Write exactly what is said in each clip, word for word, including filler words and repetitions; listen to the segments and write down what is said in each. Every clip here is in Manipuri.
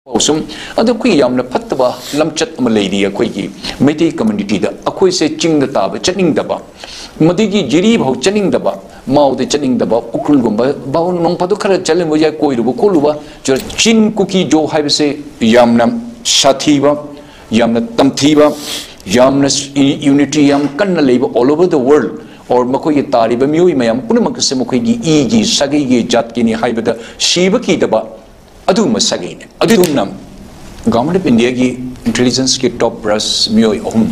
ꯄꯥꯎꯁꯨꯝ꯫ ꯑꯗꯣ ꯑꯩꯈꯣꯏ ꯌꯥꯝꯅ ꯐꯠꯇꯕ ꯂꯝꯆꯠ ꯑꯃ ꯂꯩꯔꯤ ꯑꯩꯈꯣꯏꯒꯤ ꯃꯩꯇꯩ ꯀꯝꯃ꯭ꯌꯨꯅꯤꯇꯤꯗ꯫ ꯑꯩꯈꯣꯏꯁꯦ ꯆꯤꯡꯗ ꯇꯥꯕ ꯆꯠꯅꯤꯡꯗꯕ, ꯃꯗꯒꯤ ꯖꯤꯔꯤ ꯐꯥꯎ ꯆꯠꯅꯤꯡꯗꯕ, ꯃꯥꯎꯗ ꯆꯠꯅꯤꯡꯗꯕ, ꯎꯈ꯭ꯔꯨꯜꯒꯨꯝꯕ ꯐꯥꯎ ꯅꯣꯡ ꯐꯥꯗꯣꯛ ꯈꯔ ꯆꯠꯂꯝꯕ ꯌꯥꯏ, ꯀꯣꯏꯔꯨꯕ ꯈꯣꯠꯂꯨꯕ꯫ ꯆꯤꯟ ꯀꯨꯀꯤ ꯖꯣ ꯍꯥꯏꯕꯁꯦ ꯌꯥꯝꯅ ꯁꯥꯊꯤꯕ, ꯌꯥꯝꯅ ꯇꯝꯊꯤꯕ, ꯌꯥꯝꯅ ꯌꯨꯅꯤꯇꯤ ꯌꯥꯝ ꯀꯟꯅ ꯂꯩꯕ all over the world, or ꯃꯈꯣꯏꯒꯤ ꯇꯥꯔꯤꯕ ꯃꯤꯑꯣꯏ ꯃꯌꯥꯝ ꯄꯨꯝꯅꯃꯛ ꯑꯁꯦ ꯃꯈꯣꯏꯒꯤ ꯏꯒꯤ, ꯁꯥꯒꯩꯒꯤ, ꯖꯥꯠꯀꯤꯅꯤ ꯍꯥꯏꯕꯗ ꯁꯤꯕ ꯀꯤꯗꯕ ꯑꯗꯨꯒꯨꯝꯕ ꯁꯥꯒꯩꯅꯦ꯫ ꯑꯗꯨꯒꯨꯝꯅ Government of India ꯒꯤ intelligence ꯀꯤ top brass ꯃꯤꯑꯣꯏ ꯑꯍꯨꯝ,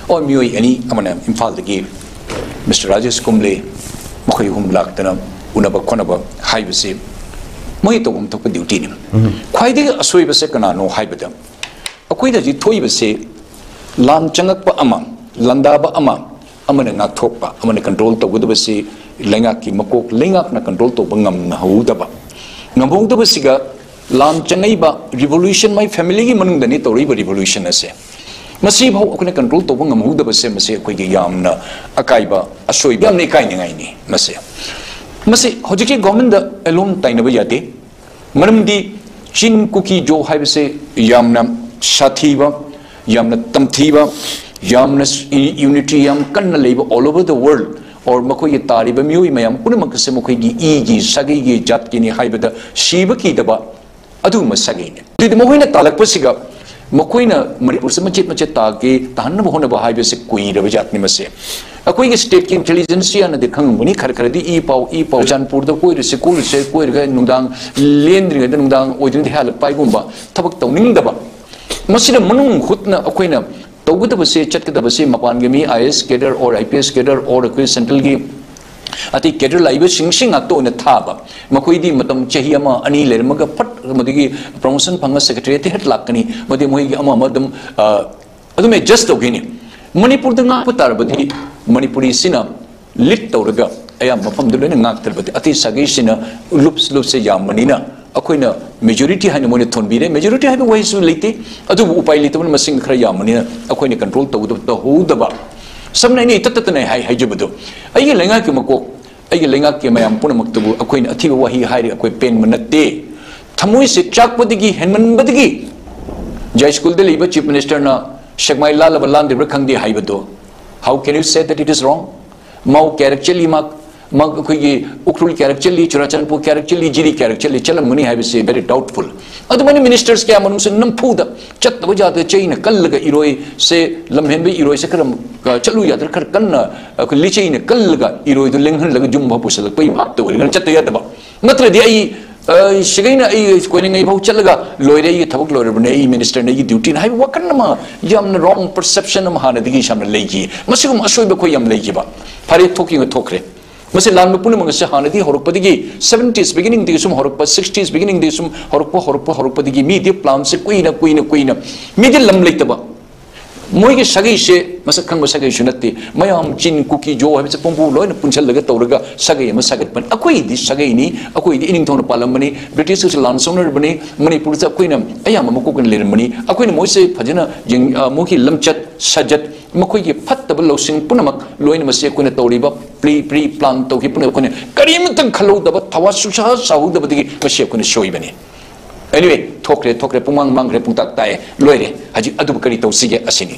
ꯑꯣ, ꯃꯤꯑꯣꯏ ꯑꯅꯤ, ꯑꯃꯅ ꯏꯝꯐꯥꯜꯗꯒꯤ ꯃꯤꯁꯇꯔ ꯔꯥꯖꯦꯁ ꯀꯨꯝꯕ꯭ꯂꯦ, ꯃꯈꯣꯏ ꯑꯍꯨꯝ ꯂꯥꯛꯇꯅ ꯎꯅꯕ ꯈꯣꯠꯅꯕ ꯍꯥꯏꯕꯁꯤ ꯃꯣꯏ ꯇꯧꯐꯝ ꯊꯣꯛꯄ duty ꯅꯤ꯫ ꯈ꯭ꯋꯥꯏꯗꯒꯤ ꯑꯁꯣꯏꯕꯁꯦ ꯀꯅꯥꯅꯣ ꯍꯥꯏꯕꯗ, ꯑꯩꯈꯣꯏꯗ ꯍꯧꯖꯤꯛ ꯊꯣꯛꯏꯕꯁꯦ ꯂꯥꯟ ꯆꯪꯉꯛꯄ ꯑꯃ, ꯂꯥꯟꯗꯥꯕ ꯑꯃ, ꯑꯃꯅ ꯉꯥꯛꯊꯣꯛꯄ, ꯑꯃꯅ control ꯇꯧꯒꯗꯕꯁꯤ ꯂꯩꯉꯥꯛꯀꯤ ꯃꯀꯣꯛ, ꯂꯩꯉꯥꯛꯅ control ꯇꯧꯕ ꯉꯝꯍꯧꯗꯕ꯫ ꯉꯝꯍꯧꯗꯕꯁꯤꯒ ꯂꯥꯟ ꯆꯪꯉꯛꯏꯕ revolution, ꯃꯥꯏ family ꯒꯤ ꯃꯅꯨꯡꯗꯅꯤ ꯇꯧꯔꯛꯏꯕ revolution ꯑꯁꯦ꯫ ꯃꯁꯤꯐꯥꯎ ꯑꯩꯈꯣꯏꯅ control ꯇꯧꯕ ꯉꯝꯍꯧꯗꯕꯁꯦ, ꯃꯁꯤ ꯑꯩꯈꯣꯏꯒꯤ ꯌꯥꯝꯅ ꯑꯀꯥꯏꯕ, ꯑꯁꯣꯏꯕ, ꯌꯥꯝꯅ ꯏꯀꯥꯏꯅꯤꯡꯉꯥꯏꯅꯤ ꯃꯁꯦ꯫ ꯃꯁꯤ ꯍꯧꯖꯤꯛꯀꯤ government ꯗ ꯑꯂꯣꯝ ꯇꯥꯏꯅꯕ ꯌꯥꯗꯦ꯫ ꯃꯔꯝꯗꯤ ꯆꯤꯟ ꯀꯨꯀꯤ ꯖꯣ ꯍꯥꯏꯕꯁꯦ ꯌꯥꯝꯅ ꯁꯥꯊꯤꯕ, ꯌꯥꯝꯅ ꯇꯝꯊꯤꯕ, ꯌꯥꯝꯅ ꯌꯨꯅꯤꯇꯤ ꯌꯥꯝ ꯀꯟꯅ ꯂꯩꯕ all over the world, or ꯃꯈꯣꯏꯒꯤ ꯇꯥꯔꯤꯕ ꯃꯤꯑꯣꯏ ꯃꯌꯥꯝ ꯄꯨꯝꯅꯃꯛ ꯑꯁꯦ ꯃꯈꯣꯏꯒꯤ ꯏꯒꯤ, ꯁꯥꯒꯩꯒꯤ, ꯖꯥꯠꯀꯤꯅꯤ ꯍꯥꯏꯕꯗ ꯁꯤꯕ ꯀꯤꯗꯕ ꯑꯗꯨꯒꯨꯝꯕ ꯁꯥꯒꯩꯅꯤ꯫ ꯑꯗꯨꯗꯤ ꯃꯈꯣꯏꯅ ꯇꯥꯜꯂꯛꯄꯁꯤꯒ ꯃꯈꯣꯏꯅ ꯃꯅꯤꯄꯨꯔꯁꯦ ꯃꯆꯦꯠ ꯃꯆꯦꯠ ꯇꯥꯒꯦ, ꯇꯥꯍꯟꯅꯕ ꯍꯣꯠꯅꯕ ꯍꯥꯏꯕꯁꯦ ꯀꯨꯏꯔꯕ ꯖꯥꯠꯅꯤ ꯃꯁꯦ꯫ ꯑꯩꯈꯣꯏꯒꯤ state ꯀꯤ intelligence ꯌꯥꯅꯗꯤ ꯈꯪꯉꯝꯒꯅꯤ, ꯈꯔ ꯈꯔꯗꯤ ꯏ ꯄꯥꯎ, ꯏ ꯄꯥꯎ, ꯆꯨꯔꯆꯥꯟꯄꯨꯔꯗ ꯀꯣꯏꯔꯨꯁꯦ, ꯀꯣꯏꯔꯨꯁꯦ, ꯀꯣꯏꯔꯒ ꯅꯨꯡꯗꯥꯡ ꯂꯦꯟꯗ꯭ꯔꯤꯉꯩꯗ, ꯅꯨꯡꯗꯥꯡ ꯑꯣꯏꯗ꯭ꯔꯤꯉꯩꯗ ꯍꯜꯂꯛꯄ ꯍꯥꯏꯒꯨꯝꯕ ꯊꯕꯛ ꯇꯧꯅꯤꯡꯗꯕ꯫ ꯃꯁꯤꯗ ꯃꯅꯨꯡ ꯍꯨꯠꯅ ꯑꯩꯈꯣꯏꯅ ꯇꯧꯒꯗꯕꯁꯦ, ꯆꯠꯀꯗꯕꯁꯦ, ꯃꯄꯥꯟꯒꯤ ꯃꯤ IAS cadre or IPS cadre or ꯑꯩꯈꯣꯏ central ꯒꯤ ꯑꯇꯩ cadre ꯂꯥꯛꯏꯕꯁꯤꯡꯁꯤ ꯉꯥꯛꯇ ꯑꯣꯏꯅ ꯊꯥꯕ꯫ ꯃꯈꯣꯏꯗꯤ ꯃꯇꯝ ꯆꯍꯤ ꯑꯃ ꯑꯅꯤ ꯂꯩꯔꯝꯃꯒ ꯐꯠ ꯃꯗꯨꯒꯤ promotion ꯐꯪꯉ secretariat ꯇ ꯍꯦꯛ ꯂꯥꯛꯀꯅꯤ꯫ ꯃꯗꯤ ꯃꯣꯏꯒꯤ ꯑꯃ ꯑꯃ ꯑꯗꯨꯝ, ꯑ, ꯑꯗꯨꯝ adjust ꯇꯧꯈꯤꯅꯤ꯫ ꯃꯅꯤꯄꯨꯔꯗ ꯉꯥꯛꯄ ꯇꯥꯔꯕꯗꯤ ꯃꯅꯤꯄꯨꯔꯤꯁꯤꯅ lead ꯇꯧꯔꯒ ꯑꯌꯥꯝꯕ ꯃꯐꯝꯗ ꯂꯣꯏꯅ ꯉꯥꯛꯇ꯭ꯔꯕꯗꯤ ꯑꯇꯩ ꯁꯥꯒꯩꯁꯤꯅ ꯂꯨꯞ ꯂꯨꯞꯁꯦ ꯌꯥꯝꯕꯅꯤꯅ ꯑꯩꯈꯣꯏꯅ majority ꯍꯥꯏꯅ ꯃꯣꯏꯅ ꯊꯣꯟꯕꯤꯔꯦ꯫ Majority ꯍꯥꯏꯕ ꯋꯥꯍꯩꯁꯨ ꯂꯩꯇꯦ, ꯑꯗꯨꯕꯨ ꯎꯄꯥꯏ ꯂꯩꯇꯕꯅ ꯃꯁꯤꯡ ꯈꯔ ꯌꯥꯝꯕꯅꯤꯅ ꯑꯩꯈꯣꯏꯅ control ꯇꯧꯗꯕ, ꯇꯧꯍꯧꯗꯕ꯫ ꯁꯝꯅ ꯑꯩꯅ ꯏꯇꯠ ꯇꯠꯇꯅ ꯍꯥꯏ-, ꯍꯥꯏꯖꯕꯗꯣ, ꯑꯩꯒꯤ ꯂꯩꯉꯥꯛꯀꯤ ꯃꯀꯣꯛ, ꯑꯩꯒꯤ ꯂꯩꯉꯥꯛꯀꯤ ꯃꯌꯥꯝ ꯄꯨꯝꯅꯃꯛꯇꯕꯨ ꯑꯩꯈꯣꯏꯅ ꯑꯊꯤꯕ ꯋꯥꯍꯩ ꯍꯥꯏꯔꯒ ꯑꯩꯈꯣꯏ ꯄꯦꯟꯕ ꯅꯠꯇꯦ꯫ ꯊꯃꯣꯏꯁꯦ ꯆꯥꯛꯄꯗꯒꯤ, ꯍꯦꯟꯃꯟꯕꯗꯒꯤ ꯖꯥꯏ ꯁ꯭ꯀꯨꯜꯗ ꯂꯩꯕ ꯆꯤꯐ ꯃꯤꯅꯤꯁꯇꯔꯅ ꯁꯦꯛꯃꯥꯏ ꯂꯥꯜꯂꯕ ꯂꯥꯟꯗ꯭ꯔꯤꯕ꯭ꯔꯥ ꯈꯪꯗꯦ ꯍꯥꯏꯕꯗꯣ, how can you say that it is wrong? ꯃꯥꯎ ꯀꯌꯥꯔꯛ ꯆꯠꯂꯤ, ꯃꯥ, ꯃꯥ ꯑꯩꯈꯣꯏꯒꯤ ꯎꯈ꯭ꯔꯨꯜ ꯀꯌꯥꯔꯛ ꯆꯠꯂꯤ, ꯆꯨꯔꯥꯆꯥꯟꯄꯨꯔ ꯀꯌꯥꯔꯛ ꯆꯠꯂꯤ, ꯖꯤꯔꯤ ꯀꯌꯥꯔꯛ ꯆꯠꯂꯤ, ꯆꯠꯂꯝꯒꯅꯤ ꯍꯥꯏꯕꯁꯤ very doubtful꯫ ꯑꯗꯨꯃꯥꯏꯅ ꯃꯤꯅꯤꯁꯇꯔꯁ ꯀꯌꯥ ꯃꯔꯨꯝꯁꯨ ꯅꯝꯐꯨꯗ ꯆꯠꯇꯕ ꯌꯥꯗ ꯆꯩꯅ ꯀꯜꯂꯒ ꯏꯔꯣꯏꯁꯦ, ꯂꯝꯍꯦꯟꯕ ꯏꯔꯣꯏꯁꯦ ꯈꯔ, ꯑ, ꯆꯠꯂꯨ ꯌꯥꯗ꯭ꯔꯥ ꯈꯔ ꯀꯟꯅ, ꯑ, ꯑꯩꯈꯣꯏ ꯂꯤꯆꯩꯅ ꯀꯜꯂꯒ ꯏꯔꯣꯏꯗꯨ ꯂꯦꯡꯍꯜꯂꯒ ꯌꯨꯝ ꯐꯥꯎ ꯄꯨꯁꯜꯂꯛꯄꯒꯤ ꯚꯥꯞꯇ ꯑꯣꯏꯔꯒꯅ ꯆꯠꯇ ꯌꯥꯗꯕ꯫ ꯅꯠꯇ꯭ꯔꯗꯤ ꯑꯩ, ꯑ, ꯁꯤꯒꯩꯅ ꯑꯩ ꯀꯣꯏꯅꯉꯩ ꯐꯥꯎ ꯆꯠꯂꯒ ꯂꯣꯏꯔꯦ, ꯑꯩꯒꯤ ꯊꯕꯛ ꯂꯣꯏꯔꯕꯅꯦ, ꯑꯩ ꯃꯤꯅꯤꯁꯇꯔꯅꯦ, ꯑꯩꯒꯤ ꯗ꯭ꯌꯨꯇꯤꯅꯦ ꯍꯥꯏꯕ ꯋꯥꯈꯜ ꯑꯃ, ꯌꯥꯝꯅ wrong perception ꯑꯃ ꯍꯥꯟꯅꯗꯒꯤ ꯌꯥꯝꯅ ꯂꯩꯈꯤ꯫ ꯃꯁꯤꯒꯨꯝꯕ ꯑꯁꯣꯏꯕ ꯑꯩꯈꯣꯏ ꯌꯥꯝ ꯂꯩꯈꯤꯕ꯫ ꯐꯔꯦ, ꯊꯣꯛꯈꯤꯕ ꯊꯣꯛꯈ꯭ꯔꯦ꯫ ꯃꯁꯤ ꯂꯥꯟꯕ ꯄꯨꯝꯅꯃꯛ ꯑꯁꯤ ꯍꯥꯟꯅꯗꯤ ꯍꯧꯔꯛꯄꯗꯒꯤ, seventies beginningꯗꯒꯤ ꯁꯨꯝ ꯍꯧꯔꯛꯄ, sixties beginningꯗꯒꯤ ꯁꯨꯝ ꯍꯧꯔꯛꯄ, ꯍꯧꯔꯛꯄ, ꯍꯧꯔꯛꯄꯗꯒꯤ ꯃꯤꯗꯤ planꯁꯦ ꯀꯨꯏꯅ, ꯀꯨꯏꯅ, ꯀꯨꯏꯅ, ꯃꯤꯗꯤ ꯂꯝ ꯂꯩꯇꯕ꯫ ꯃꯣꯏꯒꯤ ꯁꯥꯒꯩꯁꯦ ꯃꯁꯛ ꯈꯪꯕ ꯁꯥꯒꯩꯁꯨ ꯅꯠꯇꯦ꯫ ꯃꯌꯥꯝ ꯆꯤꯟ, ꯀꯨꯀꯤ, ꯖꯣ ꯍꯥꯏꯕꯁꯦ ꯄꯨꯝꯕꯨ ꯂꯣꯏꯅ ꯄꯨꯟꯁꯤꯜꯂꯒ ꯇꯧꯔꯒ ꯁꯥꯒꯩ ꯑꯃ ꯁꯥꯒꯠꯄꯅꯤ꯫ ꯑꯩꯈꯣꯏꯗꯤ ꯁꯥꯒꯩꯅꯤ, ꯑꯩꯈꯣꯏꯗꯤ ꯏꯅꯤꯡꯊꯧꯅ ꯄꯥꯜꯂꯝꯕꯅꯤ, ꯕ꯭ꯔꯤꯇꯤꯁꯀꯁꯨ ꯂꯥꯟ ꯁꯣꯛꯅꯔꯕꯅꯤ, ꯃꯅꯤꯄꯨꯔꯗ ꯑꯩꯈꯣꯏꯅ ꯑꯌꯥꯝꯕ ꯃꯀꯣꯛꯇ ꯂꯩꯔꯝꯕꯅꯤ꯫ ꯑꯩꯈꯣꯏꯅ ꯃꯣꯏꯁꯦ ꯐꯖꯅ ꯌꯦꯡ-, ꯑ, ꯃꯣꯏꯒꯤ ꯂꯝꯆꯠ ꯁꯥꯖꯠ, ꯃꯈꯣꯏꯒꯤ ꯐꯠꯇꯕ ꯂꯧꯁꯤꯡ ꯄꯨꯝꯅꯃꯛ ꯂꯣꯏꯅ ꯃꯁꯤ ꯑꯩꯈꯣꯏꯅ ꯇꯧꯔꯤꯕ pre, pre plan ꯇꯧꯈꯤꯕ ꯄꯨꯝꯅꯃꯛ ꯑꯩꯈꯣꯏꯅ ꯀꯔꯤꯃꯇ ꯈꯜꯍꯧꯗꯕ, ꯊꯋꯥ ꯁꯨꯡꯁꯥ ꯁꯥꯍꯧꯗꯕꯗꯒꯤ ꯃꯁꯤ ꯑꯩꯈꯣꯏꯅ ꯁꯣꯏꯕꯅꯤ꯫ Anyway, ꯊꯣꯛꯈ꯭ꯔꯦ, ꯊꯣꯛꯈ꯭ꯔꯦ, ꯄꯨꯡꯃꯥꯡ ꯃꯥꯡꯈ꯭ꯔꯦ, ꯄꯨꯡꯇꯥꯛ ꯇꯥꯛꯑꯦ, ꯂꯣꯏꯔꯦ꯫ ꯍꯧꯖꯤꯛ ꯑꯗꯨꯕꯨ ꯀꯔꯤ ꯇꯧꯁꯤꯒꯦ ꯑꯁꯤꯅꯤ꯫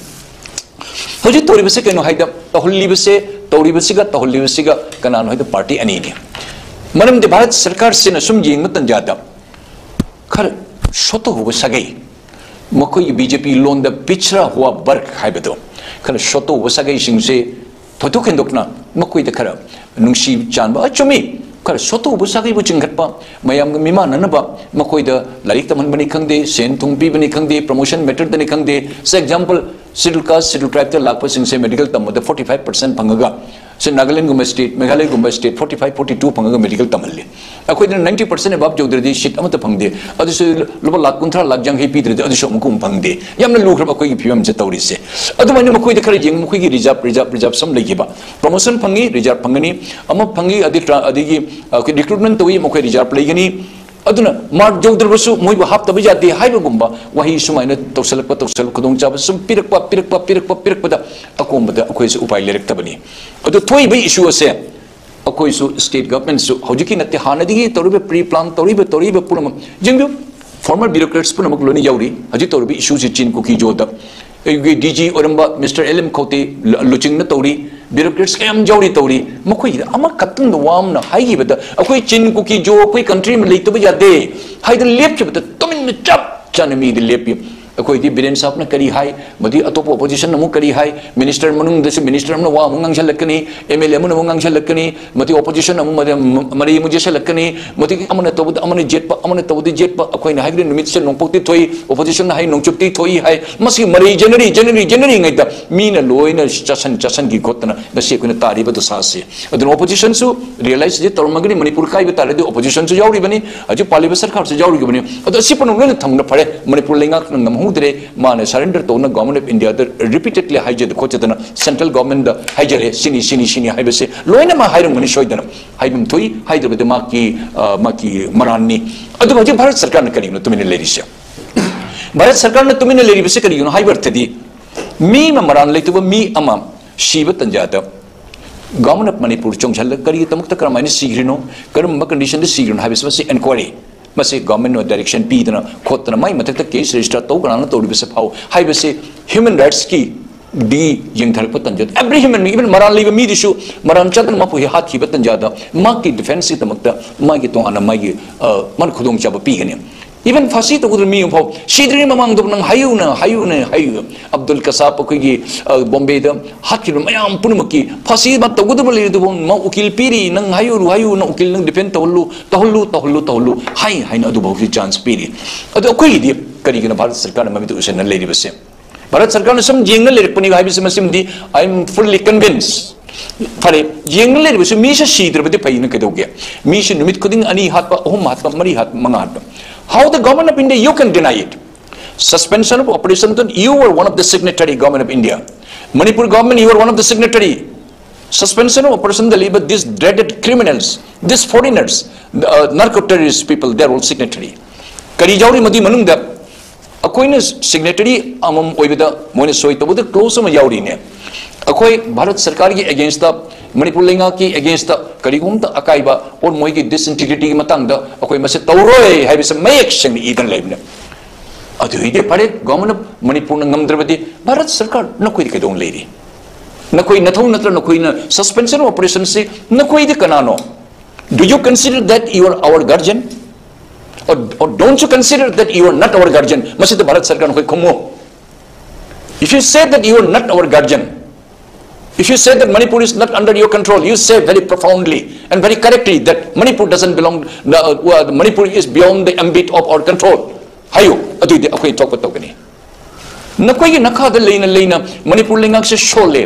ꯍꯧꯖꯤꯛ ꯇꯧꯔꯤꯕꯁꯤ ꯀꯩꯅꯣ ꯍꯥꯏꯗ, ꯇꯧꯍꯜꯂꯤꯕꯁꯦ, ꯇꯧꯔꯤꯕꯁꯤꯒ ꯇꯧꯍꯜꯂꯤꯕꯁꯤꯒ ꯀꯅꯥꯅꯣ ꯍꯥꯏꯗ party ꯑꯅꯤꯅꯤ꯫ ꯃꯔꯝꯗꯤ ꯚꯥꯔꯠ ꯁꯔꯀꯥꯔꯁꯤꯅ ꯁꯨꯝ ꯌꯦꯡꯕ ꯇꯟꯖꯥꯗ ꯈꯔ ꯁꯣꯠꯇꯣꯛꯍꯧꯕ ꯁꯥꯒꯩ, ꯃꯈꯣꯏꯒꯤ BJP ꯂꯣꯟꯗ ꯄꯤꯆꯔꯥ ꯍꯨꯋꯥ ꯕꯔꯒ ꯍꯥꯏꯕꯗꯣ, ꯈꯔ ꯁꯣꯠꯇꯣꯛꯍꯧꯕ ꯁꯥꯒꯩꯁꯤꯡꯁꯦ ꯊꯣꯏꯗꯣꯛ ꯍꯦꯟꯗꯣꯛꯅ ꯃꯈꯣꯏꯗ ꯈꯔ ꯅꯨꯡꯁꯤ ꯆꯥꯟꯕ, ꯑ, ꯆꯨꯝꯃꯤ, ꯈꯔ ꯁꯣꯠꯇꯣꯛꯍꯧꯕ ꯁꯥꯒꯩꯕꯨ ꯆꯤꯡꯈꯠꯄ, ꯃꯌꯥꯝꯒ ꯃꯤꯃꯥꯟꯅꯅꯕ ꯃꯈꯣꯏꯗ ꯂꯥꯏꯔꯤꯛ ꯇꯝꯍꯟꯕꯅꯤ ꯈꯪꯗꯦ, ꯁꯦꯟ ꯊꯨꯝ ꯄꯤꯕꯅꯤ ꯈꯪꯗꯦ, promotion matterꯗꯅꯤ ꯈꯪꯗꯦ꯫ ꯁꯦ, example, schedule caste, schedule tribeꯇ ꯂꯥꯛꯄꯁꯤꯡꯁꯦ medical ꯇꯝꯕꯗ forty five percent ꯐꯪꯉꯒ, ꯁꯦ, ꯅꯥꯒꯥꯂꯦꯟꯒꯨꯝꯕ state, ꯃꯦꯘꯥꯂꯌꯒꯨꯝꯕ state forty five, forty two ꯐꯪꯉꯒ medical ꯇꯝꯍꯜꯂꯤ꯫ ꯑꯩꯈꯣꯏꯗꯅ ninety percent above ꯌꯧꯗ꯭ꯔꯗꯤ seat ꯑꯃꯠꯇ ꯐꯪꯗꯦ꯫ ꯑꯗꯨꯁꯨ ꯂꯨꯄꯥ ꯂꯥꯈ ꯀꯨꯟꯊ꯭ꯔꯥ, ꯂꯥꯈ ꯌꯥꯡꯈꯩ ꯄꯤꯗ꯭ꯔꯗꯤ ꯑꯗꯨꯁꯨ ꯑꯃꯨꯛ ꯐꯪꯗꯦ꯫ ꯌꯥꯝꯅ ꯂꯨꯈ꯭ꯔꯕ ꯑꯩꯈꯣꯏꯒꯤ ꯐꯤꯕꯝꯁꯦ ꯇꯧꯔꯤꯁꯦ꯫ ꯑꯗꯨꯃꯥꯏꯅ ꯃꯈꯣꯏꯗ ꯈꯔ ꯌꯦꯡ, ꯃꯈꯣꯏꯒꯤ reserve, reserve, reserve ꯁꯨꯝ ꯂꯩꯈꯤꯕ꯫ Promotion ꯐꯪꯉꯤ, reserve ꯐꯪꯒꯅꯤ, ꯑꯃ ꯐꯪꯉꯤ, ꯑꯗꯩ tra-, ꯑꯗꯒꯤ, ꯑ, ꯑꯩꯈꯣꯏ recruitment ꯇꯧꯏ, ꯃꯈꯣꯏ reserve ꯂꯩꯒꯅꯤ꯫ ꯑꯗꯨꯅ mark ꯌꯧꯗ꯭ꯔꯕꯁꯨ ꯃꯣꯏꯕꯨ ꯍꯥꯞꯇꯕ ꯌꯥꯗꯦ ꯍꯥꯏꯕꯒꯨꯝꯕ ꯋꯥꯍꯩ ꯁꯨꯃꯥꯏꯅ ꯇꯧꯁꯜꯂꯛꯄ, ꯇꯧꯁꯜꯂꯛꯄ, ꯈꯨꯗꯣꯡꯆꯥꯕ ꯁꯨꯝ ꯄꯤꯔꯛꯄ, ꯄꯤꯔꯛꯄ, ꯄꯤꯔꯛꯄ, ꯄꯤꯔꯛꯄꯗ ꯑꯀꯣꯟꯕꯗ ꯑꯩꯈꯣꯏꯁꯨ ꯎꯄꯥꯏ ꯂꯩꯔꯛꯇꯕꯅꯤ꯫ ꯑꯗꯨ ꯊꯣꯛꯏꯕ issue ꯑꯁꯦ ꯑꯩꯈꯣꯏꯁꯨ, ꯁ꯭ꯇꯦꯠ ꯒꯚꯔꯟꯃꯦꯟꯠꯁꯨ ꯍꯧꯖꯤꯛꯀꯤ ꯅꯠꯇꯦ, ꯍꯥꯟꯅꯗꯒꯤ ꯇꯧꯔꯤꯕ, ꯄ꯭ꯔꯤ ꯄ꯭ꯂꯥꯟ ꯇꯧꯔꯤꯕ, ꯇꯧꯔꯤꯕ ꯄꯨꯝꯅꯃꯛ ꯌꯦꯡꯕꯤꯌꯨ꯫ ꯐꯣꯔꯃꯔ ꯕ꯭ꯌꯨꯔꯣꯀ꯭ꯔꯦꯠꯁ ꯄꯨꯝꯅꯃꯛ ꯂꯣꯏꯅ ꯌꯥꯎꯔꯤ ꯍꯧꯖꯤꯛ ꯇꯧꯔꯤꯕ ꯏꯁꯨꯁꯤ, ꯆꯤꯟ ꯀꯨꯀꯤ ꯖꯣꯗ꯫ ꯑꯩꯈꯣꯏꯒꯤ ꯗꯤ ꯖꯤ ꯑꯣꯏꯔꯝꯕ ꯃꯤꯁꯇꯔ ꯑꯦꯜ ꯑꯦꯝ ꯈꯧꯇꯦ ꯂꯨꯆꯤꯡꯅ ꯇꯧꯔꯤ, ꯕ꯭ꯌꯨꯔꯣꯀ꯭ꯔꯦꯠꯁ ꯀꯌꯥꯝ ꯌꯥꯎꯔꯤ ꯇꯧꯔꯤ꯫ ꯃꯈꯣꯏꯁꯤꯗ ꯑꯃꯈꯛꯇꯪꯗ ꯋꯥ ꯑꯃꯅ ꯍꯥꯏꯈꯤꯕꯗ, ꯑꯩꯈꯣꯏ ꯆꯤꯟ ꯀꯨꯀꯤ ꯖꯣ ꯑꯩꯈꯣꯏ ꯀꯟꯇ꯭ꯔꯤ ꯑꯃ ꯂꯩꯇꯕ ꯌꯥꯗꯦ ꯍꯥꯏꯗꯅ ꯂꯦꯞꯈꯤꯕꯗ, ꯇꯨꯃꯤꯟꯅ ꯆꯞ ꯆꯥꯅ ꯃꯤꯗꯤ ꯂꯦꯞꯄꯤ꯫ ꯑꯩꯈꯣꯏꯗꯤ ꯕꯤꯔꯦꯟ ꯁꯥꯍꯕꯅ ꯀꯔꯤ ꯍꯥꯏ, ꯃꯗꯨꯗꯤ ꯑꯇꯣꯞꯄ ꯑꯣꯄꯣꯖꯤꯁꯟꯅ ꯑꯃꯨꯛ ꯀꯔꯤ ꯍꯥꯏ, ꯃꯤꯅꯤꯁꯇꯔ ꯃꯅꯨꯡꯗꯁꯨ ꯃꯤꯅꯤꯁꯇꯔ ꯑꯃꯅ ꯋꯥ ꯑꯃꯨꯛ ꯉꯥꯡꯁꯤꯜꯂꯛꯀꯅꯤ, ꯑꯦꯝ ꯑꯦꯜ ꯑꯦ ꯑꯃꯅ ꯑꯃꯨꯛ ꯉꯥꯡꯁꯤꯜꯂꯛꯀꯅꯤ, ꯃꯗꯨꯗꯤ ꯑꯣꯄꯣꯖꯤꯁꯟ ꯑꯃꯨꯛ ꯃꯔꯩ, ꯃꯔꯩ ꯑꯃꯨꯛ ꯌꯦꯠꯁꯤꯜꯂꯛꯀꯅꯤ, ꯃꯗꯨꯗꯤ ꯑꯃꯅ ꯇꯧꯕꯗ ꯑꯃꯅ ꯌꯦꯠꯄ, ꯑꯃꯅ ꯇꯧꯕꯗ ꯌꯦꯠꯄ꯫ ꯑꯩꯈꯣꯏꯅ ꯍꯥꯏꯈ꯭ꯔꯦ, ꯅꯨꯃꯤꯠꯁꯦ ꯅꯣꯡꯄꯣꯛꯇꯤ ꯊꯣꯛꯏ, ꯑꯣꯄꯣꯖꯤꯁꯟꯅ ꯍꯥꯏ ꯅꯣꯡꯆꯨꯞꯇꯤ ꯊꯣꯛꯏ ꯍꯥꯏ꯫ ꯃꯁꯤ ꯃꯔꯩ ꯌꯦꯠꯅꯔꯤ, ꯌꯦꯠꯅꯔꯤ, ꯌꯦꯠꯅꯔꯤꯉꯩꯗ ꯃꯤꯅ ꯂꯣꯏꯅ ꯆꯥꯁꯟ, ꯆꯥꯁꯟꯈꯤ ꯈꯣꯠꯇꯅ ꯉꯁꯤ ꯑꯩꯈꯣꯏꯅ ꯇꯥꯔꯤꯕ ꯗꯁꯥꯁꯤ꯫ ꯑꯗꯨꯅ ꯑꯣꯄꯣꯖꯤꯁꯟꯁꯨ ꯔꯤꯌꯦꯂꯥꯏꯁ ꯇꯧꯔꯝꯃꯒꯅꯤ, ꯃꯅꯤꯄꯨꯔ ꯀꯥꯏꯕ ꯇꯥꯔꯗꯤ ꯑꯣꯄꯣꯖꯤꯁꯟꯁꯨ ꯌꯥꯎꯔꯤꯕꯅꯤ, ꯍꯧꯖꯤꯛ ꯄꯥꯜꯂꯤꯕ ꯁꯔꯀꯥꯔꯁꯨ ꯌꯥꯎꯔꯤꯕꯅꯤ꯫ ꯑꯗꯣ ꯑꯁꯤ ꯄꯨꯝꯅꯃꯛ ꯂꯣꯏꯅ ꯊꯝꯕꯅ ꯐꯔꯦ꯫ ꯃꯅꯤꯄꯨꯔ ꯂꯩꯉꯥꯛꯅ ꯉꯝꯍꯧꯗ꯭ꯔꯦ, ꯃꯥꯅ ꯁꯔꯦꯟꯗꯔ ꯇꯧꯅ ꯒꯣꯚꯔꯟꯃꯦꯟꯠ ꯑꯣꯐ ꯏꯟꯗꯤꯌꯥꯗ ꯔꯤꯄꯤꯇꯦꯗꯂꯤ ꯍꯥꯏꯖꯗ ꯈꯣꯠꯆꯗꯅ ꯁꯦꯟꯇ꯭ꯔꯦꯜ ꯒꯣꯚꯔꯟꯃꯦꯟꯠꯗ ꯍꯥꯏꯖꯔꯦ, ꯁꯤꯅꯤ, ꯁꯤꯅꯤ, ꯁꯤꯅꯤ ꯍꯥꯏꯕꯁꯦ ꯂꯣꯏꯅꯃꯛ ꯍꯥꯏꯔꯝꯒꯅꯤ ꯁꯣꯏꯗꯅ꯫ ꯍꯥꯏꯐꯝ ꯊꯣꯛꯏ, ꯍꯥꯏꯗ꯭ꯔꯕꯗꯤ ꯃꯍꯥꯛꯀꯤ, ꯑ, ꯃꯍꯥꯛꯀꯤ ꯃꯔꯥꯟꯅꯤ꯫ ꯑꯗꯨꯒ ꯍꯧꯖꯤꯛ ꯚꯥꯔꯠ ꯁꯔꯀꯥꯔꯅ ꯀꯔꯤꯒꯤꯅꯣ ꯇꯨꯃꯤꯟꯅ ꯂꯩꯔꯤꯁꯦ? ꯚꯥꯔꯠ ꯁꯔꯀꯥꯔꯅ ꯇꯨꯃꯤꯟꯅ ꯂꯩꯔꯤꯕꯁꯦ ꯀꯔꯤꯒꯤꯅꯣ ꯍꯥꯏꯕ ꯑꯔꯊꯗꯤ, ꯃꯤ ꯑꯃ, ꯃꯔꯥꯟ ꯂꯩꯇꯕ ꯃꯤ ꯑꯃ ꯁꯤꯕ ꯇꯟꯖꯥꯗ ꯒꯣꯚꯔꯟꯃꯦꯟꯠ ꯑꯣꯐ ꯃꯅꯤꯄꯨꯔ ꯆꯣꯡꯁꯤꯜꯂꯒ ꯀꯔꯤꯒꯤꯗꯃꯛꯇ, ꯀꯔꯝꯍꯥꯏꯅ ꯁꯤꯈ꯭ꯔꯤꯅꯣ, ꯀꯔꯝꯕ ꯀꯟꯗꯤꯁꯟꯗ ꯁꯤꯈ꯭ꯔꯤꯅꯣ ꯍꯥꯏꯕꯁꯤ, ꯃꯁꯤ ꯏꯟꯀ꯭ꯋꯥꯏꯔꯤ, ꯃꯁꯤ ꯒꯣꯚꯔꯟꯃꯦꯟꯠꯅ ꯗꯥꯏꯔꯦꯛꯁꯟ ꯄꯤꯗꯅ ꯈꯣꯠꯇꯅ ꯃꯥꯏ ꯃꯊꯛꯇ ꯀꯦꯁ ꯔꯦꯖꯤꯁꯇꯔ ꯇꯧ, ꯀꯅꯥꯅ ꯇꯧꯔꯤꯕꯁꯦ ꯐꯥꯎ ꯍꯥꯏꯕꯁꯤ ꯍ꯭ꯌꯨꯃꯦꯟ ꯔꯥꯏꯠꯁꯀꯤ ꯗꯤ ꯌꯦꯡꯊꯔꯛꯄ ꯇꯟꯖꯥꯗ, ꯑꯦꯚ꯭ꯔꯤ ꯍ꯭ꯌꯨꯃꯟ ꯕꯤꯡ, ꯏꯚꯟ ꯃꯔꯥꯜ ꯂꯩꯕ ꯃꯤꯗꯨꯁꯨ, ꯃꯔꯥꯜ ꯆꯥꯗꯅ ꯃꯥꯕꯨ ꯍꯦꯛ ꯍꯥꯠꯈꯤꯕ ꯇꯟꯖꯥꯗ ꯃꯥꯒꯤ ꯗꯤꯐꯦꯟꯁꯀꯤꯗꯃꯛꯇ ꯃꯥꯒꯤ ꯇꯣꯉꯥꯟꯅ ꯃꯥꯒꯤ, ꯑ, ꯃꯥꯅ ꯈꯨꯗꯣꯡꯆꯥꯕ ꯄꯤꯒꯅꯤ꯫ ꯏꯚꯟ ꯐꯥꯁꯤ ꯇꯧꯒꯗꯕ ꯃꯤ ꯑꯃ ꯐꯥꯎ ꯁꯤꯗ꯭ꯔꯤꯉꯩ ꯃꯃꯥꯡꯗ ꯅꯪ ꯍꯥꯏꯌꯨꯅ, ꯍꯥꯏꯌꯨꯅ, ꯍꯥꯏꯌꯨ꯫ ꯑꯕꯗꯨꯜ ꯀꯁꯥꯞ ꯑꯩꯈꯣꯏꯒꯤ, ꯑ, ꯕꯣꯝꯕꯦꯗ ꯍꯥꯠꯈꯤꯕ ꯃꯌꯥꯝ ꯄꯨꯝꯅꯃꯛꯀꯤ ꯐꯥꯁꯤ ꯃꯥ ꯇꯧꯒꯗꯕ ꯂꯩꯔꯤꯗꯨꯐꯥꯎ ꯃꯥ ꯎꯀꯤꯜ ꯄꯤꯔꯤ, ꯅꯪ ꯍꯥꯏꯌꯨ, ꯍꯥꯏꯌꯨ, ꯅꯪ ꯎꯀꯤꯜ ꯅꯪ ꯗꯤꯐꯦꯟ ꯇꯧꯍꯜꯂꯨ, ꯇꯧꯍꯜꯂꯨ, ꯇꯧꯍꯜꯂꯨ, ꯇꯧꯍꯜꯂꯨ ꯍꯥꯏ ꯍꯥꯏꯅ ꯑꯗꯨꯐꯥꯎꯁꯤ ꯆꯥꯟꯁ ꯄꯤꯔꯤ꯫ ꯑꯗꯣ ꯑꯩꯈꯣꯏꯒꯤꯗꯤ ꯀꯔꯤꯒꯤꯅꯣ ꯚꯥꯔꯠ ꯁꯔꯀꯥꯔꯅ ꯃꯃꯤꯠꯇ ꯎꯁꯤꯟꯅ ꯂꯩꯔꯤꯕꯁꯦ? ꯚꯥꯔꯠ ꯁꯔꯀꯥꯔꯅ ꯁꯨꯝ ꯌꯦꯡꯅ ꯂꯩꯔꯛꯄꯅꯤ ꯍꯥꯏꯕꯁꯤ, ꯃꯁꯤꯃꯗꯤ I am fully convinced꯫ ꯐꯔꯦ, ꯌꯦꯡꯅ ꯂꯩꯔꯤꯕꯁꯤ ꯃꯤꯁꯦ ꯁꯤꯗ꯭ꯔꯕꯗꯤ ꯐꯩꯅ ꯀꯩꯗꯧꯒꯦ? ꯃꯤꯁꯦ ꯅꯨꯃꯤꯠ ꯈꯨꯗꯤꯡ ꯑꯅꯤ ꯍꯥꯠꯄ, ꯑꯍꯨꯝ ꯍꯥꯠꯄ, ꯃꯔꯤ ꯍꯥꯠꯄ, ꯃꯉꯥ ꯍꯥꯠꯄ꯫ How the government of India, you can deny it? Suspension of operation, you were one of the signatory, Government of India. Manipur government, you were one of the signatory. Suspension of operation ꯗ ꯂꯩꯕ, these dreaded criminals, these foreigners, uh, narco terrorist people, they are all signatory. ꯀꯔꯤ ꯌꯥꯎꯔꯤ ꯃꯗꯨꯒꯤ ꯃꯅꯨꯡꯗ? ꯑꯩꯈꯣꯏꯅ ꯁꯤꯒꯅꯦꯇꯔꯤ ꯑꯃꯃꯝ ꯑꯣꯏꯕꯗ ꯃꯣꯏꯅ ꯁꯣꯏ ꯇꯧꯕꯗ ꯀ꯭ꯂꯣꯖ ꯑꯃ ꯌꯥꯎꯔꯤꯅꯦ꯫ ꯑꯩꯈꯣꯏ ꯚꯥꯔꯠ ꯁꯔꯀꯥꯔꯒꯤ against ꯇ, ꯃꯅꯤꯄꯨꯔ ꯂꯩꯉꯥꯛꯀꯤ against ꯇ ꯀꯔꯤꯒꯨꯝꯕ ꯑꯀꯥꯏꯕ or ꯃꯣꯏꯒꯤ disintegrity ꯒꯤ ꯃꯇꯥꯡꯗ ꯑꯩꯈꯣꯏ ꯃꯁꯤ ꯇꯧꯔꯣꯏ ꯍꯥꯏꯕꯁꯤ ꯃꯌꯦꯛ ꯁꯦꯡꯅ ꯏꯗꯅ ꯂꯩꯕꯅꯦ꯫ ꯑꯗꯨ ꯑꯣꯏꯗꯤ ꯐꯔꯦ, Government of ꯃꯅꯤꯄꯨꯔꯅ ꯉꯝꯗ꯭ꯔꯕꯗꯤ ꯚꯥꯔꯠ ꯁꯔꯀꯥꯔ ꯅꯈꯣꯏꯗꯤ ꯀꯩꯗꯧ ꯂꯩꯔꯤ? ꯅꯈꯣꯏ ꯅꯊꯧ ꯅꯠꯇ꯭ꯔ ꯅꯈꯣꯏꯅ suspension of operation ꯁꯤ ꯅꯈꯣꯏꯗꯤ ꯀꯅꯥꯅꯣ? Do you consider that you are our guardian? Or, or don't you consider that you are not our guardian? ꯃꯁꯤꯗ ꯚꯥꯔꯠ ꯁꯔꯀꯥꯔ ꯅꯈꯣꯏ ꯈꯨꯝꯃꯨ꯫ If you say that you are not our guardian, if you say that Manipur is not under your control, you say very profoundly and very correctly that Manipur doesn't belong, uh, uh, Manipur is beyond the ambit of our control. ꯍꯥꯏꯌꯨ, ꯑꯗꯨꯏꯗꯤ ꯑꯩꯈꯣꯏ ꯊꯣꯛꯄ ꯇꯧꯒꯅꯤ꯫ ꯅꯈꯣꯏꯒꯤ ꯅꯈꯥꯗ ꯂꯩꯅ ꯂꯩꯅ ꯃꯅꯤꯄꯨꯔ ꯂꯩꯉꯥꯛꯁꯦ ꯁꯣꯜꯂꯦ꯫